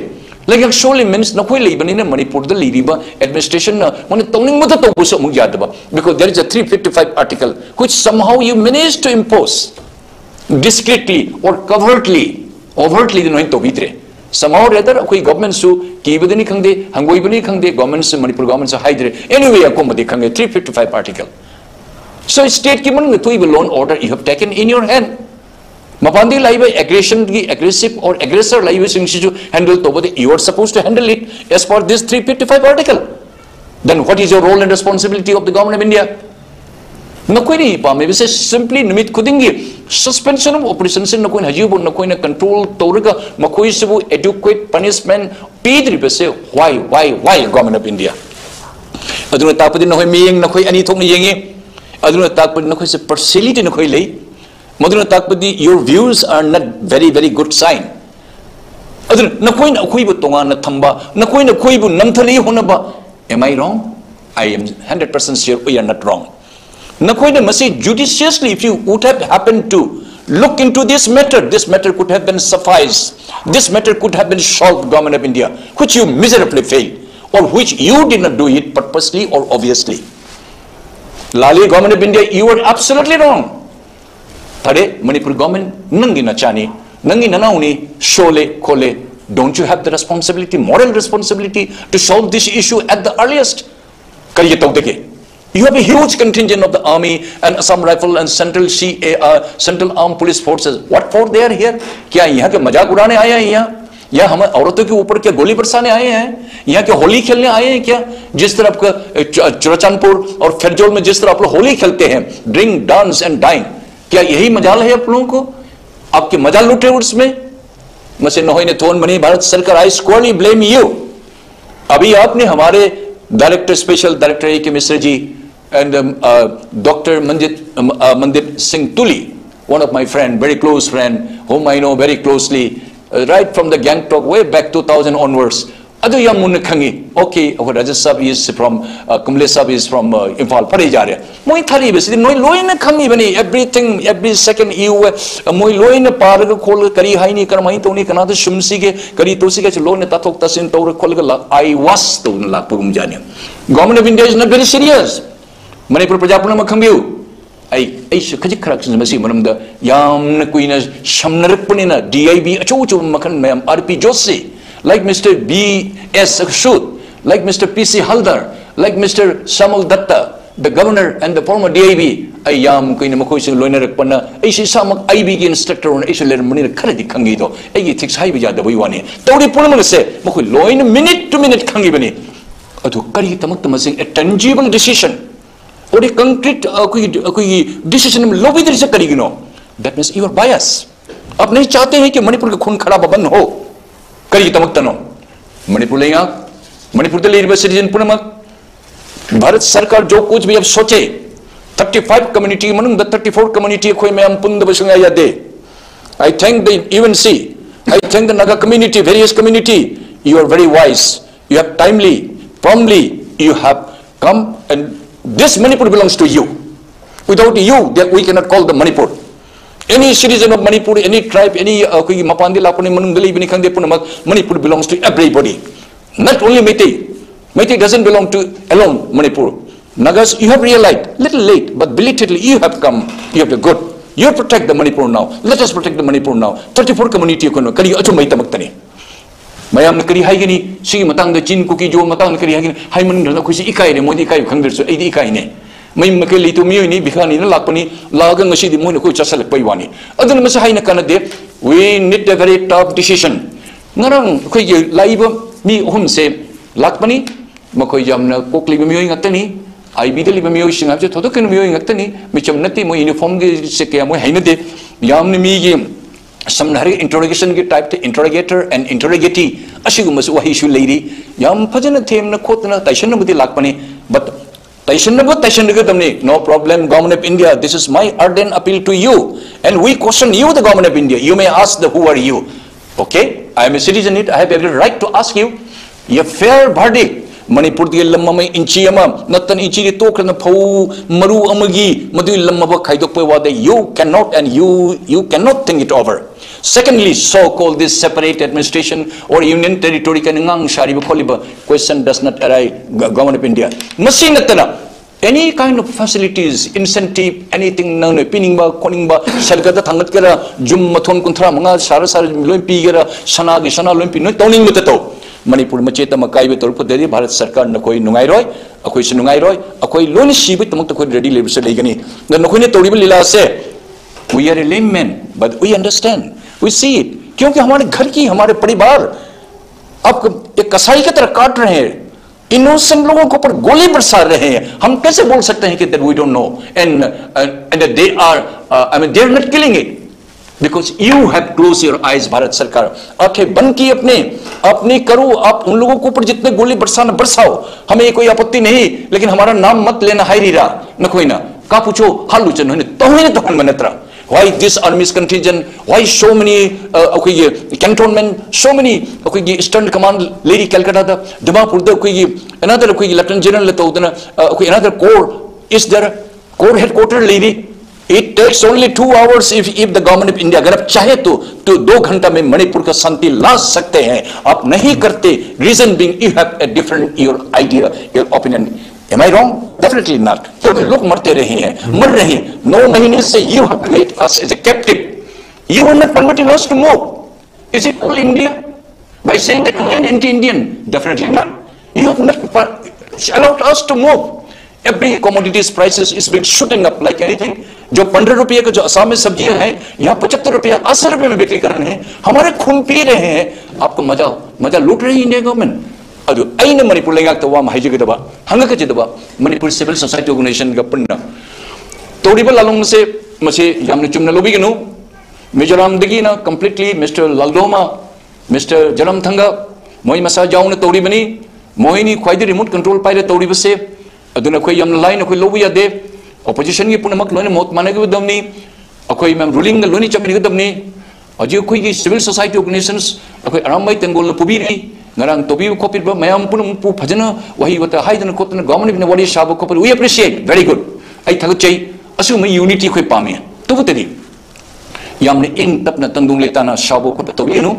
ꯂꯩꯉꯥꯛ ꯁꯣꯜꯂꯤ means ꯅꯈꯣꯏ ꯂꯩꯕꯅꯤꯅ ꯃꯅꯤꯄꯨꯔꯗ ꯂꯩꯔꯤꯕ administration ꯅ ꯃꯣꯏꯅ ꯇꯧꯅꯤꯡꯕꯗ ꯇꯧꯕꯁꯨ ꯑꯃꯨꯛ ꯌꯥꯗꯕ, because there is a three fifty-five article which somehow you manage to impose discreetly or covertly, overtly ꯗꯤ ꯅꯣꯏꯅ ꯇꯧꯕꯤꯗ꯭ꯔꯦ꯫ Somehow rather ꯑꯩꯈꯣꯏ government ꯁꯨ ꯀꯤꯕꯗꯅꯤ ꯈꯪꯗꯦ, ꯍꯪꯒꯣꯏꯕꯅꯤ ꯈꯪꯗꯦ, government ꯁꯨ, ꯃꯅꯤꯄꯨꯔ government ꯁꯨ ꯍꯥꯏꯗ꯭ꯔꯦ꯫ Anyway, ꯑꯀꯣꯝꯕꯗꯤ ꯈꯪꯉꯦ, three fifty-five article. So state ꯀꯤ ꯃꯅꯨꯡꯗ ꯊꯣꯛꯏꯕ law and order you have taken in your hand. ꯃꯄꯥꯟꯗꯒꯤ ꯂꯥꯛꯏꯕ aggression ꯒꯤ, aggressive or aggressor ꯂꯥꯛꯏꯕꯁꯤꯡꯁꯤꯁꯨ handle ꯇꯧꯕꯗ you are supposed to handle it as per this three fifty-five article. Then what is your role and responsibility of the Government of India? ꯅꯈꯣꯏꯅ ꯄꯥꯝꯃꯤꯕꯁꯦ simply ꯅꯨꯃꯤꯠ ꯈꯨꯗꯤꯡꯒꯤ suspension of operation ꯁꯦ ꯅꯈꯣꯏꯅ ꯍꯧꯖꯤꯛ ꯐꯥꯎ ꯅꯈꯣꯏꯅ control ꯇꯧꯔꯒ ꯃꯈꯣꯏꯁꯤꯕꯨ adequate punishment ꯄꯤꯗ꯭ꯔꯤꯕꯁꯦ why, why, why Government of India? ꯑꯗꯨꯅ ꯇꯥꯛꯄꯗꯤ ꯅꯈꯣꯏ ꯃꯤꯠꯌꯦꯡ ꯅꯈꯣꯏ ꯑꯅꯤ ꯊꯣꯛꯅ ꯌꯦꯡꯉꯤ꯫ ꯑꯗꯨꯅ ꯇꯥꯛꯄꯗꯤ ꯅꯈꯣꯏꯁꯦ partiality ꯅꯈꯣꯏ ꯂꯩ꯫ ꯃꯗꯨꯅ ꯇꯥꯛꯄꯗꯤ your views are not very, very good sign. ꯑꯗꯨꯅ ꯅꯈꯣꯏꯅ ꯑꯩꯈꯣꯏꯕꯨ ꯇꯣꯉꯥꯟꯅ ꯊꯝꯕ, ꯅꯈꯣꯏꯅ ꯑꯩꯈꯣꯏꯕꯨ ꯅꯝꯊꯅꯕ ꯍꯣꯠꯅꯕ, am I wrong? I am hundred percent sure we are not wrong. ꯅꯈꯣꯏꯅ ꯃꯁꯤ judiciously, if you would have happened to look into this matter, this matter could have been sufficed, this matter could have been solved, Government of India, which you miserably failed, or which you did not do it purposely or obviously. ꯂꯥꯜꯂꯤ, Government of India, you are absolutely wrong. ꯐꯔꯦ, ꯃꯅꯤꯄꯨꯔ government, ꯅꯪꯒꯤ ꯅꯆꯥꯅꯤ, ꯅꯪꯒꯤ ꯅꯅꯥꯎꯅꯤ, ꯁꯣꯜꯂꯦ ꯈꯣꯠꯂꯦ, don't you have the responsibility, moral responsibility to solve this issue at the earliest? ꯀꯔꯤꯒꯤ ꯇꯧꯗꯒꯦ? You have a huge contingent of the army and Assam Rifle and Central C A R, Central Armed Police Forces. What for they are here? क्या यहाँ के मजाक उड़ाने आए हैं यहाँ? या हम औरतों के ऊपर क्या गोली बरसाने आए हैं? यहाँ क्या होली खेलने आए हैं क्या? जिस तरह आपका, अ, चु-, चुराचांदपुर और फेरजोल में जिस तरह आप लोग होली खेलते हैं, drink, dance and dine, क्या यही मजाल है आप लोगों को? आपके मजाल लुटे उसमें? ꯃꯁꯤ ꯅꯈꯣꯏꯅ ꯊꯣꯟꯕꯅꯤ, ꯚꯥꯔꯠ ꯁꯔꯀꯥꯔ, I squarely blame you. अभी आपने हमारे डायरेक्टर, स्पेशल डायरेक्टर ए के Mishra ji and doctor मंदित, मंदित Singh Tuli, one of my friend, very close friend, whom I know very closely, right from the Gangtok, way back two thousand onwards. ꯑꯗꯨ ꯌꯥꯝ ꯃꯨꯟꯅ ꯈꯪꯉꯤ꯫ Okay, ꯑꯩꯈꯣꯏ ꯔꯥꯖꯦꯁ ꯁꯥꯕ is from, ꯀꯨꯝꯂꯦ ꯁꯥꯕ is from ꯏꯝꯐꯥꯜ, ꯐꯔꯦ, ꯌꯥꯔꯦ꯫ ꯃꯣꯏ ꯊꯥꯔꯛꯏꯕꯁꯤꯗꯤ ꯅꯣꯏ ꯂꯣꯏꯅ ꯈꯪꯉꯤꯕꯅꯤ, everything, every second you, ꯃꯣꯏ ꯂꯣꯏꯅ ꯄꯥꯔꯒ ꯈꯣꯠꯂꯒ ꯀꯔꯤ ꯍꯥꯏꯅꯤ, ꯀꯔꯝꯍꯥꯏꯅ ꯇꯧꯅꯤ, ꯀꯅꯥꯗ ꯁꯨꯝꯁꯤꯒꯦ, ꯀꯔꯤ ꯇꯧꯁꯤꯒꯦ ꯍꯥꯏꯁꯤ ꯂꯣꯏꯅ ꯇꯥꯊꯣꯛ ꯇꯥꯁꯤꯟ ꯇꯧꯔ ꯈꯣꯠꯂꯒ ꯂꯥꯛ-, I was ꯇꯧꯗꯅ ꯂꯥꯛꯄꯒꯨꯝꯖꯥꯠꯅꯤ꯫ Government of India is not very serious. Manipur ꯄ꯭ꯔꯖꯥ ꯄꯨꯝꯅꯃꯛ ꯈꯪꯕꯤꯌꯨ꯫ ꯑꯩ, ꯑꯩꯁꯨ ꯈꯖꯤꯛ ꯈꯔ ꯃꯁꯤꯒꯤ ꯃꯔꯝꯗ ꯌꯥꯝꯅ ꯀꯨꯏꯅ ꯁꯝꯅꯔꯛꯄꯅꯤꯅ, D I B ꯑꯆꯧ ꯑꯆꯧꯕ ꯃꯈꯜ ꯃꯌꯥꯝ, R P Joshi, like Mister B S Sud, like Mister P C Haldar, like Mister Samal Datta, the governor and the former D I B, ꯑꯩ ꯌꯥꯝ ꯀꯨꯏꯅ ꯃꯈꯣꯏꯁꯤꯡ ꯂꯣꯏꯅꯔꯛꯄꯅ, ꯑꯩꯁꯨ ꯏꯁꯥꯃꯛ I B ꯒꯤ instructor ꯑꯣꯏꯅ ꯑꯩꯁꯨ ꯂꯩꯔꯝꯕꯅꯤꯅ ꯈꯔꯗꯤ ꯈꯪꯉꯤꯗꯣ, ꯑꯩꯒꯤ ethics ꯍꯥꯏꯕ ꯌꯥꯗꯕꯒꯤ ꯋꯥꯅꯤ꯫ ꯇꯧꯔꯤ ꯄꯨꯝꯅꯃꯛ ꯑꯁꯦ ꯃꯈꯣꯏ ꯂꯣꯏꯅ minute to minute ꯈꯪꯉꯤꯕꯅꯤ꯫ ꯑꯗꯨ ꯀꯔꯤꯒꯤꯗꯃꯛꯇ ꯃꯁꯤ a tangible decision, or a concrete, ꯑꯩꯈꯣꯏꯒꯤ, ꯑꯩꯈꯣꯏꯒꯤ decision ꯑꯃ ꯂꯧꯕꯤꯗ꯭ꯔꯤꯁꯦ ꯀꯔꯤꯒꯤꯅꯣ? That means you are bias. आप नहीं चाहते हैं कि मणिपुर का खून खराबा बंद हो। ꯀꯔꯤꯒꯤꯗꯃꯛꯇꯅꯣ? ꯃꯅꯤꯄꯨꯔ ꯂꯩꯉꯥꯛ, ꯃꯅꯤꯄꯨꯔꯗ ꯂꯩꯔꯤꯕ citizen ꯄꯨꯝꯅꯃꯛ, ꯚꯥꯔꯠ ꯁꯔꯀꯥꯔ ꯖꯣ ꯀꯨꯆ ꯚꯤ ꯑꯕ ꯁꯣꯆꯦ, thirty five community ꯃꯅꯨꯡꯗ thirty four community ꯑꯩꯈꯣꯏ ꯃꯌꯥꯝ ꯄꯨꯟꯗꯕ ꯁꯨꯡꯌꯥ ꯌꯥꯗꯦ꯫ I thank the U N C, I thank the Naga community, various community, you are very wise, you have timely, promptly, you have come, and this Manipur belongs to you. Without you, that we cannot call the Manipur. Any citizen of Manipur, any tribe, any, ꯑꯩꯈꯣꯏꯒꯤ ꯃꯄꯥꯟꯗꯤ ꯂꯥꯛꯄꯅꯤ, ꯃꯅꯨꯡꯗ ꯂꯩꯕꯅꯤ ꯈꯪꯗꯦ, ꯄꯨꯝꯅꯃꯛ, Manipur belongs to everybody. Not only Meitei. Meitei doesn't belong to alone Manipur. Nagas, you have realized, little late, but belatedly you have come, you have the good. You protect the Manipur now. Let us protect the Manipur now. Thirty four community ꯑꯩꯈꯣꯏꯅ ꯀꯔꯤ ꯑꯆꯨꯝꯕꯒꯤꯗꯃꯛꯇꯅꯤ? ꯃꯌꯥꯝꯅ ꯀꯔꯤ ꯍꯥꯏꯒꯅꯤ? ꯁꯤꯒꯤ ꯃꯇꯥꯡꯗ, ꯆꯤꯟ ꯀꯨꯀꯤ ꯖꯣ ꯃꯇꯥꯡꯗ ꯀꯔꯤ ꯍꯥꯏꯒꯅꯤ? ꯍꯥꯏꯃꯟꯈ꯭ꯔꯅ ꯑꯩꯈꯣꯏꯁꯦ ꯏꯀꯥꯏꯔꯦ, ꯃꯣꯏꯗꯤ ꯏꯀꯥꯏꯕ ꯈꯪꯗ꯭ꯔꯁꯨ ꯑꯩꯗꯤ ꯏꯀꯥꯏꯅꯦ꯫ ꯃꯌꯨꯝ ꯃꯀꯩ ꯂꯩꯇꯕ ꯃꯤꯑꯣꯏꯅꯤ, ꯚꯤꯈꯥꯔꯤꯅ ꯂꯥꯛꯄꯅꯤ, ꯂꯥꯛꯑꯒ ꯉꯁꯤꯗꯤ ꯃꯣꯏꯅ ꯑꯩꯈꯣꯏ ꯆꯥꯁꯤꯜꯂꯛꯄꯩ ꯋꯥꯅꯤ꯫ ꯑꯗꯨꯅ ꯃꯁꯤ ꯍꯥꯏꯅ ꯀꯥꯟꯅꯗꯦ꯫ We need a very tough decision. ꯉꯔꯥꯡ ꯑꯩꯈꯣꯏꯒꯤ ꯂꯥꯛꯏꯕ ꯃꯤ ꯑꯍꯨꯝꯁꯦ ꯂꯥꯛꯄꯅꯤ꯫ ꯃꯈꯣꯏ ꯌꯥꯝꯅ ꯀꯣꯛ ꯂꯩꯕ ꯃꯤꯑꯣꯏ ꯉꯥꯛꯇꯅꯤ꯫ ꯑꯥꯏ ꯕꯤꯗ ꯂꯩꯕ ꯃꯤꯑꯣꯏꯁꯤꯡ ꯍꯥꯏꯕꯁꯦ ꯊꯣꯏꯗꯣꯛ ꯍꯦꯟꯗꯣꯛꯄ ꯃꯤꯑꯣꯏ ꯉꯥꯛꯇꯅꯤ꯫ ꯃꯤꯆꯝ ꯅꯠꯇꯦ꯫ ꯃꯣꯏ ꯌꯨꯅꯤꯐꯣꯔꯝꯒꯤꯁꯦ ꯀꯌꯥ ꯃꯣꯏ ꯍꯩꯅꯗꯦ꯫ ꯌꯥꯝꯅ ꯃꯤꯒꯤ, ꯁꯝꯅ ꯍꯥꯏꯔꯒ, ꯏꯟꯇꯔꯣꯒꯦꯁꯟꯒꯤ ꯇꯥꯏꯞꯇ interrogator and interrogatee ꯑꯁꯤꯒꯨꯝꯕꯁꯨ ꯋꯥꯍꯩꯁꯨ ꯂꯩꯔꯤ꯫ ꯌꯥꯝ ꯐꯖꯅ ꯊꯦꯝꯅ ꯈꯣꯠꯇꯅ ꯇꯥꯏꯁꯟꯅꯕꯗꯤ ꯂꯥꯛꯄꯅꯤ꯫ But ꯇꯥꯏꯁꯟꯅꯕ ꯇꯥꯏꯁꯟꯅꯒꯗꯕꯅꯤ꯫ No problem, Government of India, this is my ardent appeal to you. And we question you, the Government of India. You may ask the who are you. Okay? I am a citizen, it, I have every right to ask you. A fair verdict. ꯃꯅꯤꯄꯨꯔꯗꯒꯤ ꯂꯝ ꯑꯃ ꯏꯟꯆꯤ ꯑꯃ ꯅꯠꯇꯅ ꯏꯟꯆꯤꯗꯤ ꯇꯣꯛꯈ꯭ꯔꯅ ꯐꯧ ꯃꯔꯨ ꯑꯃꯒꯤ ꯃꯗꯨꯒꯤ ꯂꯝ ꯑꯃ ꯈꯥꯏꯗꯣꯛꯄꯒꯤ ꯋꯥꯗ you cannot and you, you cannot think it over. Secondly, so called this separate administration or union territory ꯀꯥꯏꯅ ꯉꯥꯡ ꯁꯥꯔꯤꯕ ꯈꯣꯠꯂꯤꯕ question does not arise, Government of India. ꯃꯁꯤ ꯅꯠꯇꯅ any kind of facilities, incentive, anything ꯅꯪꯅ ꯄꯤꯅꯤꯡꯕ ꯈꯣꯠꯅꯤꯡꯕ, ꯁꯦꯜꯒꯗ ꯊꯥꯡꯒꯠꯀꯦꯔꯥ, ꯌꯨꯝ ꯃꯊꯣꯟ ꯀꯨꯟꯊ꯭ꯔꯥ ꯃꯉꯥ ꯁꯥꯔ ꯁꯥꯔ ꯂꯣꯏ ꯄꯤꯒꯦꯔꯥ, ꯁꯅꯥꯒꯤ ꯁꯅꯥ ꯂꯣꯏ ꯄꯤ, ꯅꯣꯏ ꯇꯧꯅꯤꯡꯕꯇ ꯇꯧ꯫ ꯃꯅꯤꯄꯨꯔ ꯃꯆꯦꯠ ꯑꯃ ꯀꯥꯏꯕ ꯇꯧꯔꯛꯄꯗꯗꯤ ꯚꯥꯔꯠ ꯁꯔꯀꯥꯔ ꯅꯈꯣꯏ ꯅꯨꯡꯉꯥꯏꯔꯣꯏ, ꯑꯩꯈꯣꯏꯁꯨ ꯅꯨꯡꯉꯥꯏꯔꯣꯏ꯫ ꯑꯩꯈꯣꯏ ꯂꯣꯏꯅ ꯁꯤꯕꯒꯤꯗꯃꯛꯇ ꯑꯩꯈꯣꯏ ready ꯂꯩꯕꯁꯨ ꯂꯩꯒꯅꯤ꯫ ꯑꯗ ꯅꯈꯣꯏꯅ ꯇꯧꯔꯤꯕ ꯂꯤꯂꯥꯁꯦ, we are a layman, but we understand, we see it. क्योंकि हमारे घर की, हमारे परिवार, आप एक कसाई की तरह काट रहे हैं, इनोसेंट लोगों के ऊपर गोली बरसा रहे हैं। हम कैसे बोल सकते हैं कि that we don't know? And, uh, and they are, uh, I mean, they are not killing it. Because you have closed your eyes, Bharat सरकार, आंखें बंद की अपने, अपनी करो। आप उन लोगों के ऊपर जितने गोली बरसाना बरसाओ, हमें कोई आपत्ति नहीं, लेकिन हमारा नाम मत लेना है रीरा। नखोइना कापुचो हालू चन होने तोहिने तोहन मनत्रा। Why this army's contingent? Why so many, uh, okay, cantonment? So many, okay, Eastern Command lady Calcutta, Dimapur, okay, another, okay, Lieutenant General, uh, okay, another corps is there, corps headquarter lady. It takes only two hours if, if the Government of India, अगर आप चाहे तो, तो दो घंटा में मणिपुर का शांति ला सकते हैं। आप नहीं करते, reason being you have a different your idea, your opinion. Am I wrong? Definitely not. तो लोग मरते रहे हैं, मर रहे हैं। नौ महीने से you have made us as a captive. You are not permitting us to move. Is it all India? By saying that we are anti-Indian? Definitely not. You have not per- allowed us to move. Every commodities prices is been shooting up like anything. जो पंद्रह रुपये का जो असम में सब्जियां हैं, यहाँ पचहत्तर रुपया, अस्सी रुपये में बिक्री कर रहे हैं। हमारे खून पी रहे हैं। आपको मजा, मजा लूट रही है इंडिया गवर्नमेंट। ꯑꯗꯨ ꯑꯩꯅ ꯃꯅꯤꯄꯨꯔ ꯂꯩꯉꯥꯛꯇ ꯋꯥ ꯑꯃ ꯍꯥꯏꯖꯒꯗꯕ, ꯍꯪꯉꯛꯀꯗꯕ, ꯃꯅꯤꯄꯨꯔ ꯁꯤꯚꯤꯜ ꯁꯣꯁꯥꯏꯇꯤ ꯑꯣꯔꯒꯅꯥꯏꯖꯦꯁꯟꯒ ꯄꯨꯟꯅ ꯇꯧꯔꯤꯕ ꯂꯥꯂꯣꯡꯁꯦ, ꯃꯁꯤ ꯌꯥꯝꯅ ꯆꯨꯝꯅ ꯂꯧꯕꯤꯒꯅꯨ꯫ ꯃꯤꯖꯣꯔꯥꯝꯗꯒꯤꯅ completely Mister ꯂꯥꯜꯗꯣꯃꯥ, Mister ꯖꯔꯝꯊꯪꯒ, ꯃꯣꯏ ꯃꯁꯥ ꯌꯥꯎꯅ ꯇꯧꯔꯤꯕꯅꯤ꯫ ꯃꯣꯏꯅꯤ ꯈ꯭ꯋꯥꯏꯗꯒꯤ remote control ꯄꯥꯏꯔ ꯇꯧꯔꯤꯕꯁꯦ꯫ ꯑꯗꯨꯅ ꯑꯩꯈꯣꯏ ꯌꯥꯝꯅ ꯂꯥꯏꯅ ꯑꯩꯈꯣꯏ ꯂꯧꯕ ꯌꯥꯗꯦ꯫ Oppositionꯒꯤ ꯄꯨꯝꯅꯃꯛ ꯂꯣꯏꯅ ꯃꯣꯠ ꯃꯥꯟꯅꯒꯗꯕꯅꯤ꯫ ꯑꯩꯈꯣꯏ ꯃꯌꯥꯝ rulingꯒ ꯂꯣꯏꯅ ꯆꯠꯃꯤꯟꯅꯒꯗꯕꯅꯤ꯫ ꯍꯧꯖꯤꯛ ꯑꯩꯈꯣꯏꯒꯤ civil society organizations ꯑꯩꯈꯣꯏ ꯑꯔꯥꯝꯕꯥꯏ ꯇꯦꯡꯒꯣꯜꯅ ꯄꯨꯕꯤꯔꯤ꯫ ꯉꯔꯥꯡ ꯇꯧꯕꯤꯕ ꯈꯣꯠꯄꯤꯕ ꯃꯌꯥꯝ ꯄꯨꯝꯅꯃꯛꯄꯨ ꯐꯖꯅ ꯋꯥꯍꯩ ꯋꯥꯇꯥ ꯍꯥꯏꯗꯅ ꯈꯣꯠꯇꯅ governmentꯅ ꯋꯥꯔꯤ ꯁꯥꯕ ꯈꯣꯠꯄ, we appreciate, very good꯫ ꯑꯩ ꯊꯥꯒꯠꯆꯩ꯫ ꯑꯁꯤꯒꯨꯝꯕ unity ꯑꯩꯈꯣꯏ ꯄꯥꯝꯃꯤ꯫ ꯇꯧꯕꯇꯗꯤ ꯌꯥꯝꯅ ꯏꯪ ꯇꯞꯅ ꯇꯪꯗꯨ ꯂꯩꯇꯥꯅ ꯁꯥꯎꯕ ꯈꯣꯠꯄ ꯇꯧꯕꯤꯒꯅꯨ꯫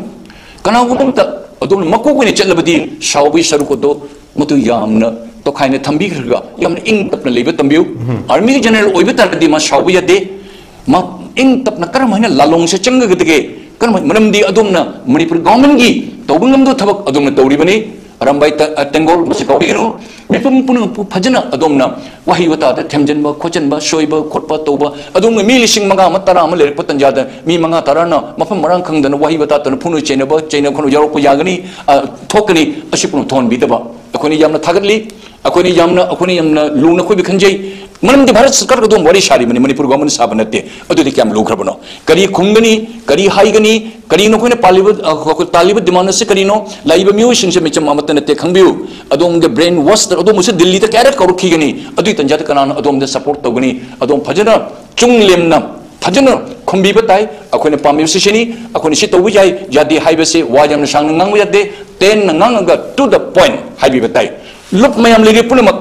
ꯀꯅꯥꯒꯨꯝꯕ ꯑꯃꯇ ꯑꯗꯣꯝꯅ ꯃꯀꯣꯛ ꯑꯣꯏꯅ ꯆꯠꯂꯕꯗꯤ ꯁꯥꯎꯕꯒꯤ ꯁꯔꯨꯛ ꯑꯗꯣ ꯃꯗꯨ ꯌꯥꯝꯅ ꯇꯣꯈꯥꯏꯅ ꯊꯝꯕꯤꯈ꯭ꯔꯒ ꯌꯥꯝꯅ ꯏꯪ ꯇꯞꯅ ꯂꯩꯕ ꯇꯝꯕꯤꯌꯨ꯫ Army general ꯑꯣꯏꯕ ꯇꯥꯔꯗꯤ ꯃꯥ ꯁꯥꯎꯕ ꯌꯥꯗꯦ꯫ ꯃꯥ ꯏꯪ ꯇꯞꯅ ꯀꯔꯝ ꯍꯥꯏꯅ ꯂꯥꯂꯣꯡꯁꯦ ꯆꯪꯒꯗꯒꯦ? ꯀꯔꯝ ꯍꯥꯏ-, ꯃꯔꯝꯗꯤ ꯑꯗꯣꯝꯅ ꯃꯅꯤꯄꯨꯔ governmentꯀꯤ ꯇꯧꯕ ꯉꯝꯗꯕ ꯊꯕꯛ ꯑꯗꯣꯝꯅ ꯇꯧꯔꯤꯕꯅꯤ꯫ ꯑꯔꯥꯝꯕꯥꯏ ꯇ-, ꯑ, ꯇꯦꯡꯒꯣꯜ ꯃꯁꯤ ꯀꯥꯎꯕꯤꯒꯅꯨ꯫ ꯃꯤꯄꯨꯝ ꯄꯨꯝꯅꯃꯛꯄꯨ ꯐꯖꯅ ꯑꯗꯣꯝꯅ ꯋꯥꯍꯩ ꯋꯥꯇꯥꯗ ꯊꯦꯝꯖꯤꯟꯕ, ꯈꯣꯠꯆꯤꯟꯕ, ꯁꯣꯏꯕ, ꯈꯣꯠꯄ ꯇꯧꯕ, ꯑꯗꯣꯝꯅ ꯃꯤ ꯂꯤꯁꯤꯡ ꯃꯉꯥ ꯑꯃ, ꯇꯔꯥ ꯑꯃ ꯂꯩꯔꯛꯄ ꯇꯟꯖꯥꯗ ꯃꯤ ꯃꯉꯥ ꯇꯔꯥꯅ ꯃꯐꯝ ꯃꯔꯥꯡ ꯈꯪꯗꯅ ꯋꯥꯍꯩ ꯋꯥꯇꯥ ꯇꯧꯅ ꯐꯨꯅ ꯆꯩꯅꯕ, ꯆꯩꯅ ꯈꯣꯠꯅ ꯌꯥꯎꯔꯛꯄ ꯌꯥꯒꯅꯤ, ꯑ, ꯊꯣꯛꯀꯅꯤ꯫ ꯑꯁꯤ ꯄꯨꯝꯅꯃꯛ ꯊꯣꯛꯍꯟꯕꯤꯗꯕ ꯑꯩꯈꯣꯏꯅ ꯌꯥꯝꯅ ꯊꯥꯒꯠꯂꯤ꯫ ꯑꯩꯈꯣꯏꯅ ꯌꯥꯝꯅ, ꯑꯩꯈꯣꯏꯅ ꯌꯥꯝꯅ ꯂꯨꯅ ꯑꯩꯈꯣꯏꯕꯨ ꯈꯟꯖꯩ꯫ ꯃꯔꯝꯗꯤ ꯚꯥꯔꯠ ꯁꯔꯀꯥꯔꯒ ꯑꯗꯨꯝ ꯋꯥꯔꯤ ꯁꯥꯔꯤꯕꯅꯤ, ꯃꯅꯤꯄꯨꯔ government ꯁꯥꯕ ꯅꯠꯇꯦ꯫ ꯑꯗꯨꯗꯤ ꯀꯌꯥꯝ ꯂꯨꯈ꯭ꯔꯕꯅꯣ? ꯀꯔꯤ ꯈꯨꯝꯒꯅꯤ? ꯀꯔꯤ ꯅꯈꯣꯏꯅ ꯄꯥꯜꯂꯤꯕ, ꯑ, ꯇꯥꯜꯂꯤꯕ demand ꯑꯁꯤ ꯀꯔꯤꯅꯣ? ꯂꯥꯛꯏꯕ ꯃꯤꯑꯣꯏꯁꯤꯡꯁꯦ ꯃꯤꯆꯝ ꯑꯃꯠꯇ ꯅꯠꯇꯦ, ꯈꯪꯕꯤꯌꯨ꯫ ꯑꯗꯣꯝꯒꯤ brain wash, ꯑꯗꯣꯝꯕꯨꯁꯨ ꯗꯤꯜꯂꯤꯗ ꯀꯌꯥꯔꯛ ꯀꯧꯔꯛꯈꯤꯒꯅꯤ? ꯑꯗꯨꯒꯤ ꯇꯟꯖꯥꯗ ꯀꯅꯥꯅ ꯑꯗꯣꯝꯗ support ꯇꯧꯒꯅꯤ? ꯑꯗꯣꯝ ꯐꯖꯅ ꯆꯨꯡ ꯂꯦꯝꯅ ꯐꯖꯅ ꯈꯨꯝꯕꯤꯕ ꯇꯥꯏ꯫ ꯑꯩꯈꯣꯏꯅ ꯄꯥꯝꯃꯤꯕꯁꯤ ꯁꯤꯅꯤ, ꯑꯩꯈꯣꯏꯅ ꯁꯤ ꯇꯧꯕ ꯌꯥꯏ, ꯌꯥꯗꯦ ꯍꯥꯏꯕꯁꯤ ꯋꯥ ꯌꯥꯝꯅ ꯁꯥꯡꯅ ꯉꯥꯡꯕ ꯌꯥꯗꯦ, ꯇꯦꯟꯅ ꯉꯥꯡꯉꯒ to the point ꯍꯥꯏꯕꯤꯕ ꯇꯥꯏ꯫ ꯂꯨꯞ ꯃꯌꯥꯝ ꯂꯩꯔꯤ ꯄꯨꯝꯅꯃꯛ,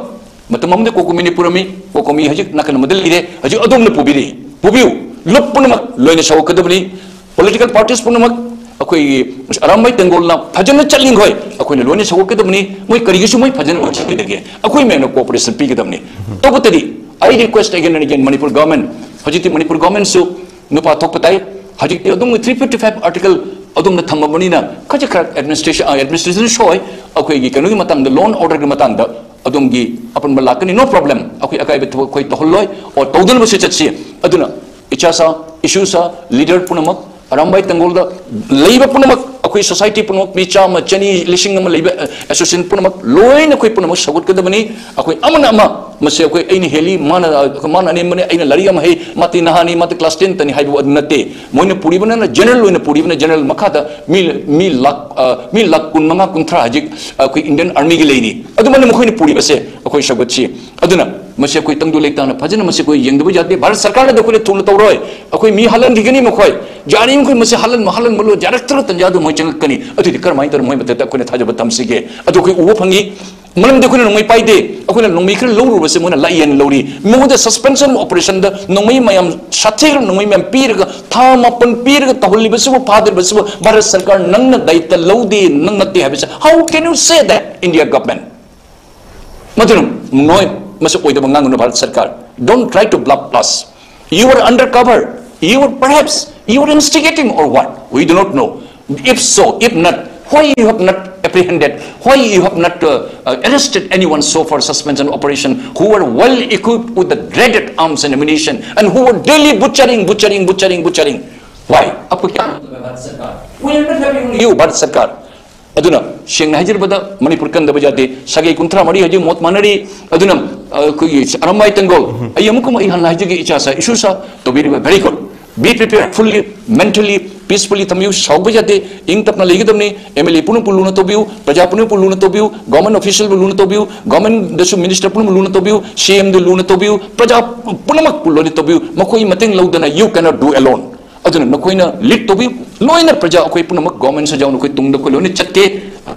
ꯃꯇꯝ ꯑꯃꯗ ꯀꯣꯀꯣꯃꯤꯅ ꯄꯨꯔꯝꯃꯤ, ꯀꯣꯀꯣꯃꯤ ꯍꯧꯖꯤꯛ ꯅꯥꯀꯟ ꯑꯃꯗ ꯂꯩꯔꯦ, ꯍꯧꯖꯤꯛ ꯑꯗꯣꯝꯅ ꯄꯨꯕꯤꯔꯤ, ꯄꯨꯕꯤꯌꯨ꯫ ꯂꯨꯞ ꯄꯨꯝꯅꯃꯛ ꯂꯣꯏꯅ ꯁꯧꯒꯠꯀꯗꯕꯅꯤ꯫ Political parties ꯄꯨꯝꯅꯃꯛ ꯑꯩꯈꯣꯏꯒꯤ ꯑꯔꯥꯝꯕꯥꯏ ꯇꯦꯡꯒꯣꯜꯅ ꯐꯖꯅ ꯆꯠꯂꯤꯈꯣꯏ ꯑꯩꯈꯣꯏꯅ ꯂꯣꯏꯅ ꯁꯧꯒꯠꯀꯗꯕꯅꯤ꯫ ꯃꯣꯏ ꯀꯔꯤꯒꯤꯁꯨ ꯃꯣꯏ ꯐꯖꯅ ꯂꯣꯏꯁꯤꯟꯕꯤꯗꯒꯦ? ꯑꯩꯈꯣꯏ ꯃꯌꯥꯝꯅ cooperation ꯄꯤꯒꯗꯕꯅꯤ꯫ ꯇꯧꯕꯇꯗꯤ I request again and again, Manipur government, ꯍꯧꯖꯤꯛꯇꯤ ꯃꯅꯤꯄꯨꯔ governmentꯁꯨ ꯅꯨꯄꯥ ꯊꯣꯛꯄ ꯇꯥꯏ꯫ ꯍꯧꯖꯤꯛꯇꯤ ꯑꯗꯨꯝ three fifty five article ꯑꯗꯨꯝꯅ ꯊꯝꯃꯕꯅꯤꯅ ꯈꯖꯤꯛ ꯈꯔ administration, ꯑ, administration ꯁꯣꯏ, ꯑꯩꯈꯣꯏꯒꯤ ꯀꯩꯅꯣꯒꯤ ꯃꯇꯥꯡꯗ, law and orderꯒꯤ ꯃꯇꯥꯡꯗ ꯑꯗꯣꯝꯒꯤ ꯑꯄꯟꯕ ꯂꯥꯛꯀꯅꯤ, no problem꯫ ꯑꯩꯈꯣꯏ ꯑꯀꯥꯏꯕ ꯊꯕꯛ ꯑꯩꯈꯣꯏ ꯇꯧꯍꯜꯂꯣꯏ, ꯑꯣ ꯇꯧꯗꯅꯕꯁꯨ ꯆꯠꯁꯤ꯫ ꯑꯗꯨꯅ ꯏꯆꯥꯁꯥ, ꯏꯁꯨꯁꯥ, ꯂꯤꯗꯔ ꯄꯨꯝꯅꯃꯛ, ꯑꯔꯥꯝꯕꯥꯏ ꯇꯪꯒꯣꯜꯗ ꯂꯩꯕ ꯄꯨꯝꯅꯃꯛ, ꯑꯩꯈꯣꯏ ꯁꯣꯁꯥꯏꯇꯤ ꯄꯨꯝꯅꯃꯛ, ꯃꯤ ꯆꯥꯝꯃ, ꯆꯅꯤ, ꯂꯤꯁꯤꯡ ꯑꯃ ꯂꯩꯕ ꯑꯦꯁꯣꯁꯤꯌꯦꯁꯟ ꯄꯨꯝꯅꯃꯛ ꯂꯣꯏꯅ ꯑꯩꯈꯣꯏ ꯄꯨꯝꯅꯃꯛ ꯁꯧꯒꯠꯀꯗꯕꯅꯤ꯫ ꯑꯩꯈꯣꯏ ꯑꯃꯅ ꯑꯃ, ꯃꯁꯤ ꯑꯩꯈꯣꯏ ꯑꯩꯅ ꯍꯦꯜꯂꯤ, ꯃꯥꯅ, ꯃꯥꯅ ꯑꯅꯦꯝꯕꯅꯤ, ꯑꯩꯅ ꯂꯥꯏꯔꯤꯛ ꯌꯥꯝ ꯍꯩ, ꯃꯥꯗꯤ ꯅꯍꯥꯅꯤ, ꯃꯥꯗꯤ ꯀ꯭ꯂꯥꯁ ꯇꯦꯟꯇꯅꯤ ꯍꯥꯏꯕ ꯑꯗꯨ ꯅꯠꯇꯦ꯫ ꯃꯣꯏꯅ ꯄꯨꯔꯤꯕꯅ ꯖꯦꯅꯔꯦꯜ ꯑꯣꯏꯅ ꯄꯨꯔꯤꯕꯅ ꯖꯦꯅꯔꯦꯜ ꯃꯈꯥꯗ ꯃꯤ, ꯃꯤ ꯂꯥꯛ, ꯑ, ꯃꯤ ꯂꯥꯛ ꯀꯨꯟ ꯃꯉꯥ, ꯀꯨꯟꯊ꯭ꯔꯥ ꯍꯧꯖꯤꯛ ꯑꯩꯈꯣꯏ ꯏꯟꯗꯤꯌꯟ ꯑꯥꯔꯃꯤꯒꯤ ꯂꯩꯔꯤ꯫ ꯑꯗꯨꯃꯥꯏꯅ ꯃꯈꯣꯏꯅ ꯄꯨꯔꯤꯕꯁꯦ ꯑꯩꯈꯣꯏ ꯁꯧꯒꯠꯁꯤ꯫ ꯑꯗꯨꯅ ꯃꯁꯤ ꯑꯩꯈꯣꯏ ꯇꯪꯗꯨ ꯂꯩꯇꯥꯅ ꯐꯖꯅ ꯃꯁꯤ ꯑꯩꯈꯣꯏ ꯌꯦꯡꯗꯕ ꯌꯥꯗꯦ꯫ ꯚꯥꯔꯠ ꯁꯔꯀꯥꯔꯅꯗꯤ ꯑꯩꯈꯣꯏꯅ ꯊꯨꯅ ꯇꯧꯔꯣꯏ꯫ ꯑꯩꯈꯣꯏ ꯃꯤ ꯍꯥꯜꯍꯟꯈꯤꯒꯅꯤ ꯃꯈꯣꯏ꯫ ꯌꯥꯔꯤꯃꯈꯩ ꯃꯁꯤ ꯍꯥꯜꯍꯟꯕ, ꯍꯥꯜꯍꯟꯕ ꯂꯣꯏ ꯌꯥꯔꯛꯇ꯭ꯔ ꯇꯟꯖꯥꯗꯨ ꯃꯣꯏ ꯆꯪꯉꯛꯀꯅꯤ꯫ ꯑꯗꯨꯗꯤ ꯀꯔꯝꯍꯥꯏꯅ ꯇꯧꯔ ꯃꯣꯏ ꯃꯊꯛꯇ ꯑꯩꯈꯣꯏꯅ ꯊꯥꯖꯕ ꯊꯝꯁꯤꯒꯦ? ꯑꯗꯨ ꯑꯩꯈꯣꯏ ꯎꯕ ꯐꯪꯉꯤ꯫ ꯃꯔꯝꯗꯤ ꯑꯩꯈꯣꯏꯅ ꯅꯣꯡꯃꯩ ꯄꯥꯏꯗꯦ꯫ ꯑꯩꯈꯣꯏꯅ ꯅꯣꯡꯃꯩ ꯈꯔ ꯂꯧꯔꯨꯕꯁꯦ ꯃꯣꯏꯅ ꯂꯥꯏꯌꯦꯟ ꯂꯧꯔꯤ꯫ ꯃꯉꯣꯟꯗ ꯁꯁꯄꯦꯟꯁꯟ ꯑꯣꯄꯔꯦꯁꯟꯗ ꯅꯣꯡꯃꯩ ꯃꯌꯥꯝ, ꯁꯥꯊꯤꯈ꯭ꯔꯕ ꯅꯣꯡꯃꯩ ꯃꯌꯥꯝ ꯄꯤꯔꯒ, ꯊꯥ ꯃꯥꯄꯟ ꯄꯤꯔꯒ ꯇꯧꯍꯜꯂꯤꯕꯁꯤꯕꯨ, ꯐꯥꯗ꯭ꯔꯤꯕꯁꯤꯕꯨ ꯚꯥꯔꯠ ꯁꯔꯀꯥꯔ ꯅꯪꯅ ꯗꯥꯌꯤꯠꯇ ꯂꯧꯗꯦ, ꯅꯪ ꯅꯠꯇꯦ ꯍꯥꯏꯕꯁꯦ, how can you say that, India government? ꯃꯗꯨꯅ ꯅꯣꯏ ꯃꯁꯤ ꯑꯣꯏꯗꯕ ꯉꯥꯡꯒꯅꯨ, ꯚꯥꯔꯠ ꯁꯔꯀꯥꯔ꯫ Don't try to bluff us. You were undercover. You were perhaps, you were instigating or what? We do not know. If so, if not, why you have not apprehended, why you have not uh, uh, arrested anyone so far, suspension operation, who were well equipped with the dreaded arms and ammunition and who were daily butchering, butchering, butchering, butchering? Why? आपको क्या मतलब है, भारत सरकार? We are not having you, Bharat सरकार. ꯑꯗꯨꯅ ꯁꯦꯡꯅ ꯍꯥꯏꯖꯔꯕꯗ ꯃꯅꯤꯄꯨꯔ ꯀꯟꯗꯕ ꯌꯥꯗꯦ꯫ ꯁꯥꯒꯩ ꯀꯨꯟꯊ꯭ꯔꯥ ꯃꯔꯤ ꯍꯧꯖꯤꯛ ꯃꯣꯠ ꯃꯥꯟꯅꯔꯤ꯫ ꯑꯗꯨꯅ ꯑꯩꯈꯣꯏꯒꯤ ꯑꯔꯝꯕꯥꯏ ꯇꯦꯡꯒꯣꯜ, ꯑꯩ ꯑꯃꯨꯛ ꯑꯃ ꯑꯩ ꯍꯥꯟꯅ ꯍꯥꯏꯖꯒꯦ, ꯏꯆꯥꯁꯥ, ꯏꯁꯨꯁꯥ, ꯇꯧꯕꯤꯔꯤꯕ very good. Be prepared fully, mentally, peacefully ꯊꯝꯕꯤꯌꯨ꯫ ꯁꯥꯎꯕ ꯌꯥꯗꯦ꯫ ꯏꯪ ꯇꯞꯅ ꯂꯩꯒꯗꯕꯅꯤ꯫ ꯑꯦꯝ ꯑꯦꯜ ꯑꯦ ꯄꯨꯝꯅꯃꯛꯄꯨ ꯂꯨꯅ ꯇꯧꯕꯤꯌꯨ꯫ ꯄ꯭ꯔꯖꯥ ꯄꯨꯝꯅꯃꯛꯄꯨ ꯂꯨꯅ ꯇꯧꯕꯤꯌꯨ꯫ ꯒꯣꯔꯃꯦꯟ ꯑꯣꯐꯤꯁꯤꯌꯦꯜꯕꯨ ꯂꯨꯅ ꯇꯧꯕꯤꯌꯨ꯫ ꯒꯣꯔꯃꯦꯟꯗꯁꯨ, ꯃꯤꯅꯤꯁꯇꯔ ꯄꯨꯝꯅꯃꯛ ꯂꯨꯅ ꯇꯧꯕꯤꯌꯨ꯫ ꯁꯤ ꯑꯦꯝꯗꯨ ꯂꯨꯅ ꯇꯧꯕꯤꯌꯨ꯫ ꯄ꯭ꯔꯖꯥ ꯄꯨꯝꯅꯃꯛꯄꯨ ꯂꯣꯏꯅ ꯇꯧꯕꯤꯌꯨ꯫ ꯃꯈꯣꯏ ꯃꯇꯦꯡ ꯂꯧꯗꯅ you cannot do alone. ꯑꯗꯨꯅ ꯅꯈꯣꯏꯅ ꯂꯤꯗ ꯇꯧꯕꯤꯌꯨ꯫ ꯂꯣꯏꯅ ꯄ꯭ꯔꯖꯥ ꯑꯩꯈꯣꯏ ꯄꯨꯝꯅꯃꯛ, ꯒꯣꯔꯃꯦꯟꯁꯨ ꯌꯥꯎꯅ ꯑꯩꯈꯣꯏ ꯇꯨꯡꯗ ꯑꯩꯈꯣꯏ ꯂꯣꯏꯅ ꯆꯠꯀꯦ꯫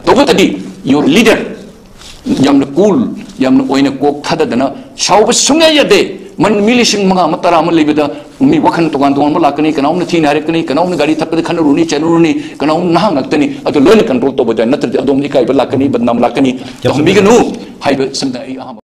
ꯇꯧꯕꯇꯗꯤ your leader ꯌꯥꯝꯅ ꯀꯨꯜ, ꯌꯥꯝꯅ ꯑꯣꯏꯅ ꯀꯣꯛ ꯊꯥꯗꯗꯅ ꯁꯥꯎꯕ ꯁꯨꯡꯌꯥ ꯌꯥꯗꯦ꯫ ꯃꯟ-, ꯃꯤ ꯂꯤꯁꯤꯡ ꯃꯉꯥ ꯑꯃ, ꯇꯔꯥ ꯑꯃ ꯂꯩꯕꯗ ꯃꯤ ꯋꯥꯈꯜ ꯇꯣꯉꯥꯟ ꯇꯣꯉꯥꯟꯕ ꯂꯥꯛꯀꯅꯤ꯫ ꯀꯅꯥꯒꯨꯝꯅ ꯊꯤꯅ ꯍꯥꯏꯔꯛꯀꯅꯤ, ꯀꯅꯥꯒꯨꯝꯅ ꯒꯥꯔꯤ ꯊꯛꯄꯗ ꯈꯠꯅꯔꯨꯅꯤ, ꯆꯩꯅꯔꯨꯅꯤ, ꯀꯅꯥꯒꯨꯝꯅ ꯅꯍꯥ ꯉꯥꯛꯇꯅꯤ꯫ ꯑꯗꯨ ꯂꯣꯏꯅ ꯀꯟꯇ꯭ꯔꯣꯜ ꯇꯧꯕ ꯌꯥꯏ, ꯅꯠꯇ꯭ꯔꯗꯤ ꯑꯗꯣꯝꯗ ꯏꯀꯥꯏꯕ ꯂꯥꯛꯀꯅꯤ, ꯕꯗꯅꯥꯝ ꯂꯥꯛꯀꯅꯤ꯫ ꯇꯧꯍꯟꯕꯤꯒꯅꯨ ꯍꯥꯏꯕ ꯁꯝꯅ ꯑꯩ ꯑꯍꯥꯟꯕ